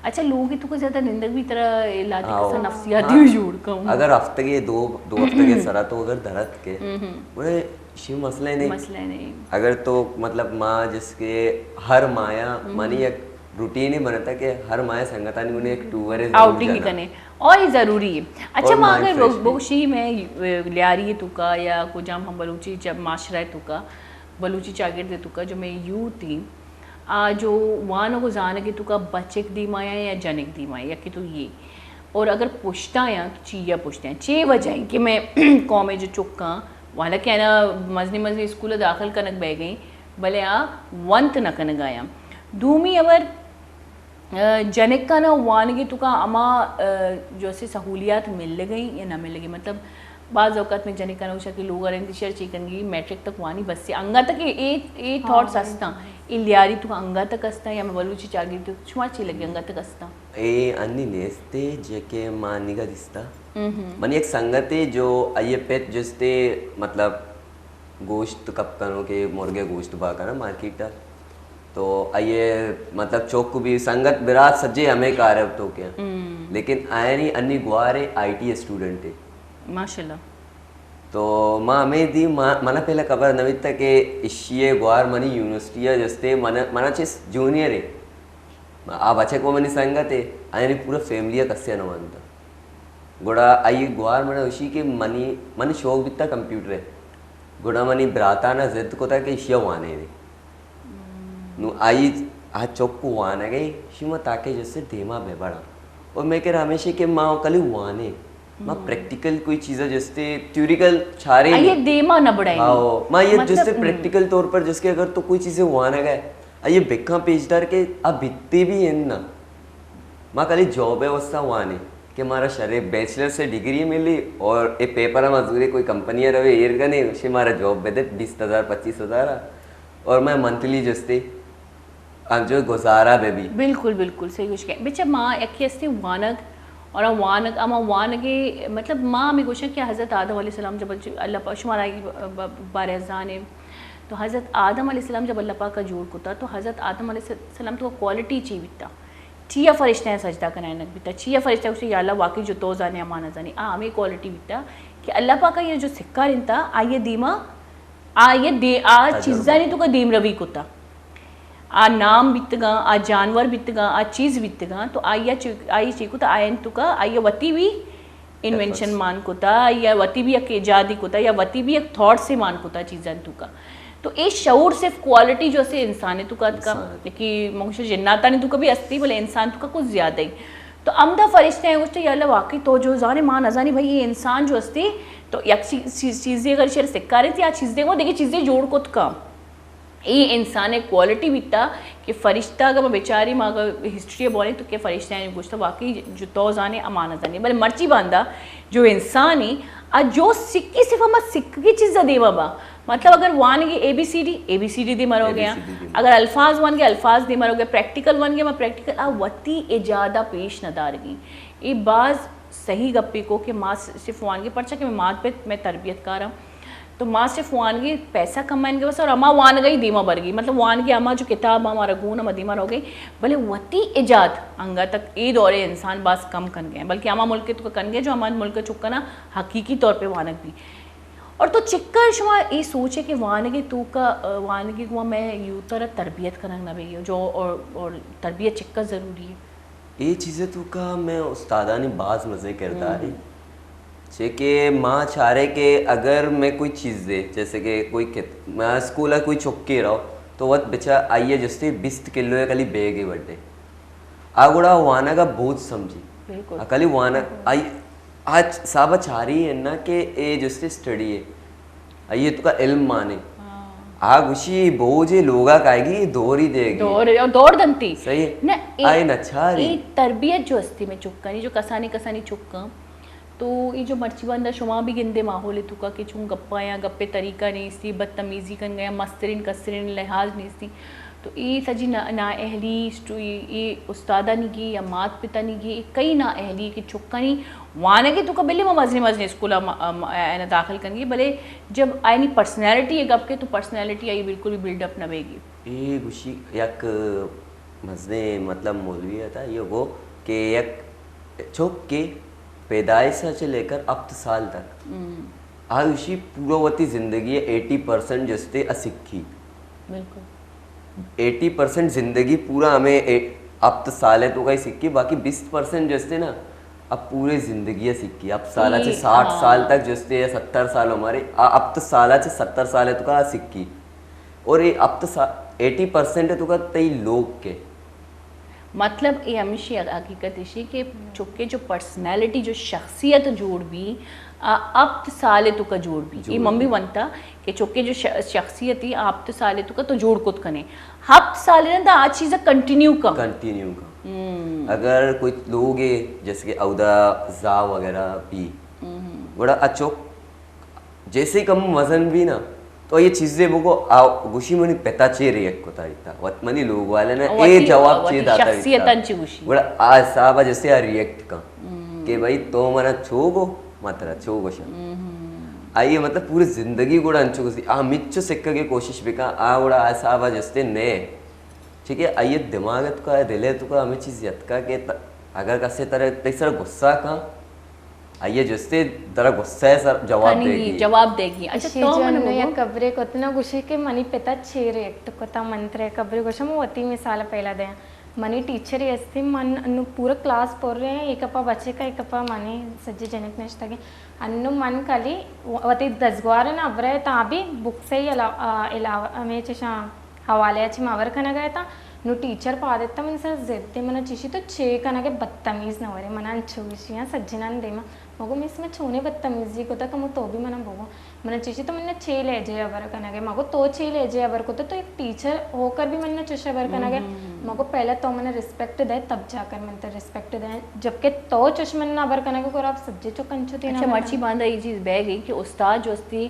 اچھا، لوگ ء توکا زیادہ نندگ بھی ترا لاتی آؤ۔ کسا نفسیاتی ہاں۔ جوڑ کن۔ اگر ہفتگے دو، دو ہفتگے سرا تو اگر درت کے، گڑا شی مسئلہ نہیں۔ مسئلہ نہیں۔ اگر تو مطلب ما جس کے ہر مایا منی یک روٹین ہی بنتا کہ ہر ماہ سنگتانی گنے ایک ٹور ہے، ضرور آؤٹنگ ہی جانا۔ کنے۔ اور یہ ضروری ہے۔ اچھا، اور ما مائنڈ اگر فریش بھی۔ بگوشی میں، اے، لیاری توکا یا کجام ہم بلوچی جب معاشرہ توکا، بلوچی چاگرد توکا جو میں یوتھ ہیں، آ جو وانگ و زانگ توکا بچک دیما یا، یا جنک دیما یا، یکی تو یہ۔ اور اگر پشتا یا تو چی یا پشتا یا؟ چے وجہ ہیں کہ میں قوم جو چکاں، حالانکہ انا مزنی مزنی اسکول داخل کنگ بہ گئیں، بلے آ ونت نہ کنگ آیاں۔ دومی اگر، آ، جنکانا وانگی توکا ہما، آ، جو اسے سہولیات ملگئیں یا نہ ملگئیں، مطلب بعض اوقات میں جنکانا گوشا کہ لوگ رندی شر چی کنگی میٹرک تک وانی بس سے انگا تک اے، اے، اے ہاں، تھاٹس ہستاں، اے لیاری توکا انگا تک ہستاں یا میں بلوچی چاگی تو شما چی لگی انگا تک ہستاں؟ اے انی نیستے جے کہ ما انیگا دیستا۔ منی یک سنگتے جو آئی پت جستے مطلب گوشت کپ کنو کہ مرگے گوشت با کنا مارکیٹ ء۔ تو آئی مطلب چوک بھی سنگت برات سجے ہمیں کار ء تو کیا۔ لیکن آئینی انی گوارے آئی ٹی اسٹوڈنٹ ہے۔ ماشاءاللہ۔ تو ما ہمیں دی ما-، منا پہلے خبر نہ بیتا کہ اشی گوار منی یونیورسٹی ء جستے منا، منا چیز جونیئر ہے۔ آ بچک و منی سنگت ہے، آئینی پورا فیملی ء کسے نہ وانتا۔ گڑا آئی گوار منا گوشی کہ منی، منی شوق بیتا کمپیوٹر ء۔ گڑا منی براتانا ضد کتا کہ اشیا وانے دے۔ نو آئی آ چک وانگ ء، اشی ما تاکہ جستے دیما بہ بڑا۔ اور میں کہہ رہا ہمیشہ کہ ما کلی وانے، ما پریکٹیکل کوئی چیز جستے تھیوریکل چارے آئی نہیں۔ دیما نہ بڑھائیں۔ ہاں، ما یہ مطلب، جستے ہم۔ پریکٹیکل طور پر جس کے اگر تو کوئی چیزیں وانگ ء، آئی بکاں پیش دار کہ آ بیتی بھی ہیں نا۔ ما کلی جاب ء واسطہ وانے کہ مارا شرے بیچلر سے ڈگری ملی اور اے پیپر ہم زورے کوئی کمپنی روے ایر کنے، شے مارا جاب بدے بیست ہزار، پچیس ہزار اور میں منتھلی جستے ہم جو گزارا بہ بی۔ بالکل، بالکل، صحیح گوش کہ۔ بچہ ما یکی ہستے وانگ اور ہم وانگ، ہما وانگے، مطلب ما ہمیں گوشاں کہ حضرت آدم علیہ السلام جب اللہ پاک، شمارا ب-، ب-، بارے زانے، تو حضرت آدم علیہ السلام جب اللہ پاک کا جوڑ کتا، تو حضرت آدم علیہ السلام تو کوالٹی چی بیتا؟ چیا فرشتہ ءَ سجدہ کنائینگ بیتا؟ چیا فرشتہ گوشتا یا اللہ واقعی جو تو زانے اما نہ زانی؟ آ ہمے کوالٹی بیتا کہ اللہ پاک ءَ یہ جو سکار انتا، آئی دیما، آئی دے آ چیزانی توکا دیم روی کتا۔ آ نام بیتگاں، آ جانور بیتگاں، آ چیز بیتگاں، تو آئی چی، آئی چی کتا؟ آئین توکا آئی وتی بھی انوینشن مان کتا یا وتی بھی یک ایجادی کتا یا وتی بھی یک تھاٹس مان کتا چیزانی توکا۔ تو اے شعور صرف کوالٹی جو اسے انسان توکا اتکا، کہ مگوش جناتانی توکا بھی استی، بلے انسان توکا کچھ زیادہ ہی۔ تو ہمدا فرشتہ ہیں گوشتے، یا اللہ واقعی تو جو زانے ما نزانی بھئی یہ انسان جو استی، تو یک چیز، چیز، چیزے اگر شر سکارے تھی، آ چیزے وہ دیکھے چیزے جوڑ کت کا۔ اے انسان ءِ کوالٹی بیتا کہ فرشتہ اگہ ما بچاری، ما اگہ ہسٹری ءَ بوانی تو کہ فرشتہ ءَ گوشتا واقعی جو تو زانے اما نہ زانے، بلے مرچی باندا جو انسان ءَ آ جو سکی صرف ہما سکگی چیزا دیما با، مطلب اگر وانگے اے بی سی ڈی، اے بی سی ڈی دیما روگے، اگر الفاظ وانگے الفاظ دیما روگے، پریکٹیکل وانگے ما پریکٹیکل، آ وتی ایجادا پیش نہ دارگی۔ اے باز صحیح گپے کو کہ ما صرف وانگے، پرچا کہ میں مات پت میں تربیت کاراں، تو ما صرف وانگی پیسہ کمائنگے بس، اور ہما وانگا ہی دیما برگی، مطلب وانگی ہما جو کتاب ہمارا گون ہما دیما روگی، بلے وتی ایجاد انگا تک اے دورے انسان باز کم کنگے، بلکہ ہما ملک تو کنگے جو ہما ملک چکنا حقیقی طور پہ وانگ بھی۔ اور تو چکر شما اے سوچے کہ وانگی تو کا، وانگی گوا میں یوتر تربیت کنگ نہ بھی جو، اور، اور تربیت چکر ضروری ہے۔ اے چیز ءِ توکا میں استادانی باز مزے کردارے۔ چے کہ ما چارے کہ اگر میں کوئی چیز دے، جیسے کہ کوئی کت، ما اسکول ءَ کوئی چکے رو تو وت بچا آئی ءَ جستے بیست کلو ءِ کلی بیگ ءَ وڈے۔ آ گڑا وانگ ءَ بوجھ سمجھی۔ بالکل۔ آ کلی وانگ، آئی، آ چ، صاحب ءَ چاری ہے نا کہ اے جستے اسٹڈی ہے۔ آئی ءِ توکا علم مانے۔ آ گوشی بوجھ لوگا کائے گی، دور ہی دے گی۔ دور، دور دنتی۔ صحیح ہے۔ نہ، اے، آئی نہ چاری۔ اے تربیت جو استی میں چکانی، جو کسانی کسانی چکاں، تو اے جو مرچی باندا شما بھی گندے ماحول توکا کہ چون گپا یا گپے طریقہ نیستی، بدتمیزی کنگا یا مسترین کسترین لحاظ نیستی۔ تو اے سجی نا، نااہلی، اے استادانی گی یا مات پتانی گی، اے کئی نااہلی کہ چکانی وانگے توکا بلے ما مزنی مزنی اسکولا ما، ما، اینا داخل کنگی، بلے جب آئینی پرسنالٹی ءِ گپ کے تو پرسنالٹی آئی بالکل بھی بلڈ اپ نہ بیگی۔ اے گوشی یک مزنیں مطلب مولوی ءَ تھا، یہ گو کہ یک چک کے پیدائش سے لے کر ہفت سال تک، آ گوشی پورا وتی زندگی ایٹی پرسنٹ جستے اسکی۔ بالکل۔ ایٹی پرسنٹ زندگی پورا ہمیں اے، ہفت سال ہے تو کہیں سکی، باقی بیست پرسنٹ جستے نا اب پورے زندگی ءَ سکی، ہفت سال ءَ چہ ساٹھ سال تک جستے یا ستر سال عمر ہے، آ ہفت سال ءَ چہ ستر سال ءَ توکا سکی۔ اور اے ہفت سال، ایٹی پرسنٹ ءَ توکا تئی لوگ کے۔ مطلب اے ہمیشی حقیقت ایشی کہ چکے جو پرسنالٹی، جو شخصیت جوڑ بی، آ ہفت سال ءَ توکا جوڑ بی۔ اے من بھی ونتا کہ چکے جو ش-، شخصیت ای آ ہفت سال ءَ توکا تو جوڑ کت کنے۔ ہفت سال ءَ دا آ چیز کنٹینیو کن۔ کنٹینیو کن۔ اگر کوئی لوگ ہے، جیسے کہ اودا زا وغیرہ بھی، گڑا اچو جیسے کم وزن بھی نا، تو یہ چیزیں بگو، آ، گوشی منی پتا چے ریئیکٹ کتا بیتا۔ وت منی لوگ والے نے اے جواب چے داتا بیتا۔ گڑا آ حساب جیسے آ ریئیکٹ کن کہ بھائی تو منا چو گو، ما ترا چو گوشا۔ آئیے مطلب پوری زندگی گڑا انچو گزی، آ مچو سکھگے کوشش بکن، آ گڑا آ حساب جستے نے۔ ٹھیک ہے، آئی دماغ ءِ توکا، دل ءِ توکا ہمے چیز یتکا کہ ت-، اگر کسے ترا، تئی سرا غصہ کن، آئی جستے ترا غصہ ءِ سر جواب دے گی۔ جواب دے گی۔ اچھا، تو من یک خبرے کت نا، گوشی کہ منی پتا چے ریئیکٹ کتا، من ترے خبرے گوشم، وتی مثال پہلا دے۔ منی ٹیچرے استی، من انو پورا کلاس پر رہے، ایک اپا بچے کا، ایک اپا منی سجے جنک نشتگیں۔ انو من کلی وتی دزگوار نا ابرے تا بھی بکسے علاوہ، علاوہ ہمیں چشاں حوالے ءَ چہ ما ہبر کنگ ءَ اتاں۔ نوں ٹیچر پاد اتاں، من سر ضد ءَ، من ءَ چیشی تو چے کنگ ءَ، بدتمیز نہ ورے۔ من ءَ انچو گوشی، آں سجنان دیما۔ ما گو مس، من چونیں بدتمیزی کتا، کمو تو بھی من ءَ بگو۔ من ءَ چیشی تو من ءَ چے لہجے ءَ ہبر کنگ ءَ۔ ما گو تو چے لہجے ءَ ہبر کتا، تو ایک ٹیچر ہو کر بھی من ءَ چش ہبر کنگ ءَ۔ ما گو پہلا تو من ءَ ریسپیکٹ دے، تب جا کر من ترا ریسپیکٹ دے۔ جبکہ تو چش من ءَ ہبر کنگ ءَ، گڑا آپ سجے چک انچو تینا۔ اچھا، مرچی باندا یہ چیز بہ گئی کہ استاد جو استی،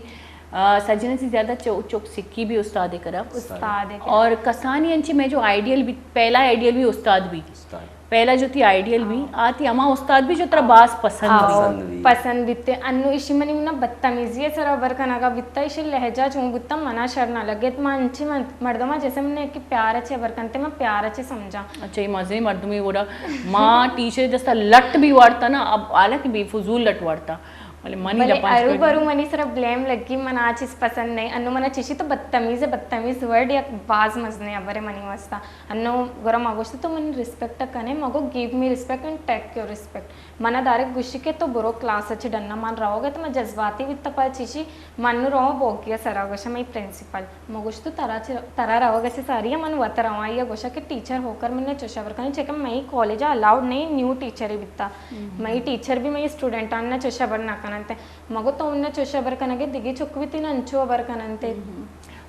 آ، سجنان سے زیادہ چو-، چک سکی بھی استاد کرا۔ استاد کرا۔ اور کسانی انچی میں جو آئیڈیل بھی، پہلا آئیڈیل بھی استاد بھی۔ استاد۔ پہلا جو تئی آئیڈیل بی، آ تئی ہما استاد بی جو ترا باز پسند بی۔ پسند بیتے۔ انو ایشی منی منا بدتمیزی سرا ہبر کنگا بیتا، ایشی لہجہ چون بوتا منا شر نہ لگت۔ ما انچی من-، مردما جیسے من کہ پیار چے ہبر کنتے، من پیار چے سمجھا۔ اچھا، یہ مزے مردمی وڑا ما ٹیچر دستا لٹ بی وارتا نا، اب حالانکہ بے فضول لٹ وارتا، بلے منی بلے لپاش ارو کر برو منی سرا بلیم لگی، من آ چیز پسند نہیں۔ انو منا چیشی تو بدتمیز ہے، بدتمیز ورڈ یک باز مزنے ہبرے منی واسطہ۔ انو گورا ما گوشت تو منی ریسپیکٹ کنے، ما گو give me respect and take your respect۔ منا دارک گوشی کہ تو برو کلاس چ ڈنا، من رہو گے تو من جذباتی بیتا پا چیشی، من نو رہو بوگی سرا گوشا مئی پرنسپل۔ ما گوشت تو ترا چ-، ترا رہو گے چ ساری من وت رہو۔ آئی گوشا کہ ٹیچر ہو کر من چوشا بر کنی، چکہ مئی کالج الاؤڈ نہیں، نیو ٹیچر ہی بیتا۔ مئی ٹیچر بھی مئی اسٹوڈنٹان نہ چوشا بر نہ کننتے۔ ما گو تو انہ چوشا بر کنگے، دگی چک بھی تین انچو بر کننتے۔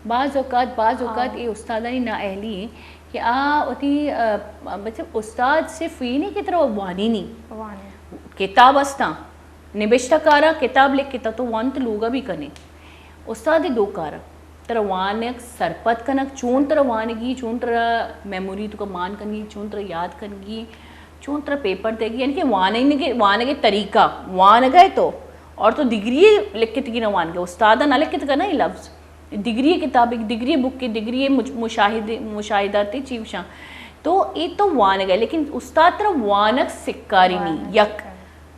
بعض اوقات، بعض اوقات اے استادانی نااہلی کہ آ وتی، آ، مطلب استاد صرف یہ نہیں کہ ترا وانینی۔ کتاب استاں، نبشتہ کارا کتاب لکھ کہ تو وانت لوگا بھی کنے۔ استاد دو کارا، ترا وانگ سرپد کنگ، چون ترا وانگی، چون ترا میموری تو کا مان کنگی، چون ترا یاد کنگی، چون ترا پیپر دے گی، یعنی کہ وانگ، وانگ طریقہ، وانگ ہے تو، اور تو ڈگری لکھت کی نہ وانگ، استاد نہ لکھت کا نا یہ لفظ۔ دگری کتاب، دگری بک، دگری مج-، مشاہدے، مشاہداتی چی وشاں۔ تو اے تو وانگ ہے، لیکن استاد ترا وانگ سکاری نہیں۔ یک۔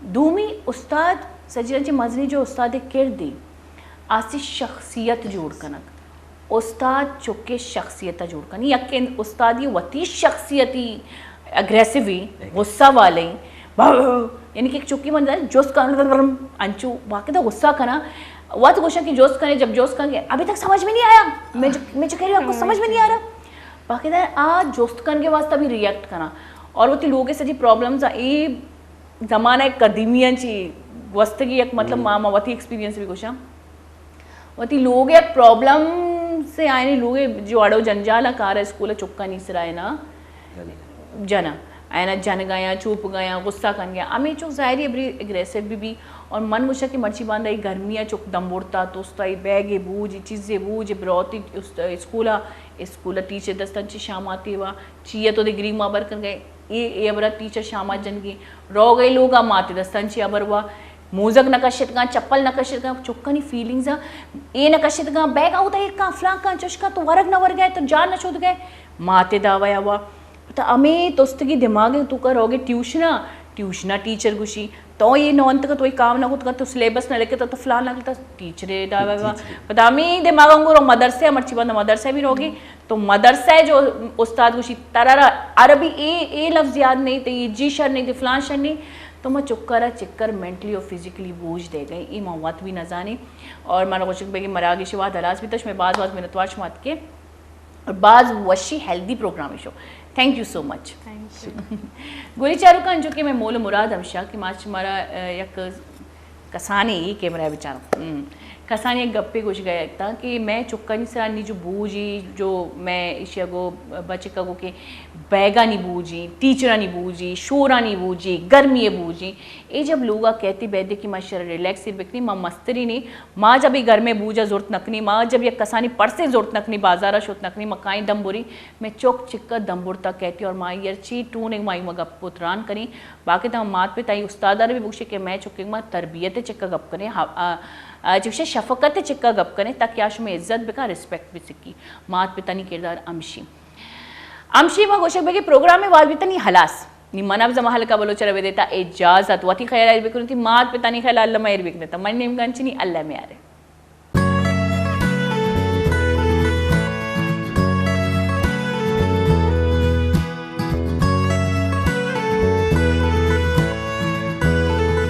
دومی استاد سجیرا چی مزنی جو استاد کردی، آسی شخصیت جوڑ کنگ۔ استاد چکے شخصیت جوڑ کنی۔ یک استادی وتی شخصیتی اگریسیوی، غصہ والے، یعنی کہ ایک چکی من جست کن، انچو باقاعدہ غصہ کنا۔ وت گوشاں کہ جست کنے، جب جست کن کہ ابھی تک سمجھ میں نہیں آیا، میں جو، میں جو کہہ رہی ہوں آپ کو سمجھ میں نہیں آ رہا۔ باقاعدہ آ جست کن کے واسطہ بھی ریئیکٹ کنا۔ اور وتی لوگ سجی پرابلمز اے زمانہ قدیمیاں چی گوستگی یک مطلب ما، ما وتی ایکسپیرینس بھی گوشاں۔ وتی لوگ یک پرابلم سے آئینی لوگ جو اڑو جنجال کار اسکول چکانی سرا ہے نا۔ جنا۔ اینا جنگا یا چوپگا یا غصہ کنگا۔ ہمیں چو ظاہری ابری اگریسیو بھی بھی۔ اور من گوشا کہ مرچی باندا ای گرمی چک دمبورتا توستا ای بیگ بوج، ای چیزے بوج، بروتی اسکولا، اسکولا ٹیچر دستان چی شاماتی وا، چی تو دے گری ما بر کن گئے۔ اے، اے ابرا ٹیچر شامات جنگی۔ رو گئے لوگا ماتے دستان چی ابر وا۔ موزگ نہ کشتگاں، چپل نہ کشتگاں، چکانی فیلنگز اے نہ کشتگاں، بیگ اودا ایر کن، فلان کن، چش کن، تو ورگ نہ ورگ ئے، تو جان نہ چودگ ئے، ماتے دعوی وا۔ پدا ہمے توستگی دماغ توکا روگے ٹیوشنا، ٹیوشنا ٹیچر گوشی، تو اے نہ ونتگ، تو اے کام نہ کتگ، تو سلیبس نہ لکھتا، تو فلان نہ لکھتا، ٹیچرے دعوی وا۔ پدا ہمے دماغ انگو رو مدرسے، مرچی بند مدرسے بھی روگے، تو مدرسہ ء جو استاد گوشی، ترا را عربی اے، اے لفظ یاد نہیں، تے اے جی شر نہیں، تے فلان شر نہیں، تو ما چکا را چکر مینٹلی اور فزیکلی بوجھ دے گئے، اے ما وت بھی نہ زانیں۔ اور مارا گوشک بگی مراگش واد ہلاس بھی تش، میں باز باز منتوار شما اتکے اور باز وشی healthy program show. Thank you so much. گوری چاروکاں جو کہ میں مول و مراد ہمشا کہ ما شمارا، ا، یک کسانیں، اے کیمرہ ء بچاراں۔ ہم۔ کسانیں یک گپے گوشگ ء اتاں کہ مئے چکانی سرا نی جو بوجی، جو مئے ایشی ء گو بچک ء گو کہ بیگانی بوجی، ٹیچرانی بوجی، شورانی بوجی، گرمی ء بوجی، اے جب لوگ ء کہتی بیدے کہ ما شر ریلیکس ایر بکنی، ما مستری نی، ما جب اے گرمیں بوج ء زرت نکنی، ما جب یک کسانی پرسے زرت نکنی، بازار ء شت نکنی، ما کائیں دمبری، مئے چک چک ء دمبرتا کہتی اور ما ایر چی ٹونگ ما ایما گپ و تران کنی۔ باقی تاں مات پتائی استاداں بھی بگوشے کہ مئے چکے ما تربیت چکا گپ کنے، ہا-، آ، آ، چوشے شفقت چکا گپ کنے، تاکہ آ شمے عزت بکا، ریسپیکٹ بھی سکی۔ مات پتانی کردار امشی۔ امشی ما گوشے بگے پروگرام وال بیتنی ہلاس۔ نی منب زما ہلکا بلوچ رو دیتا اجازت۔ وتی خیال ایر بکنو تی مات پتانی خیال اللہ میر بکنتا۔ من نیم گنچنی اللہ میارے۔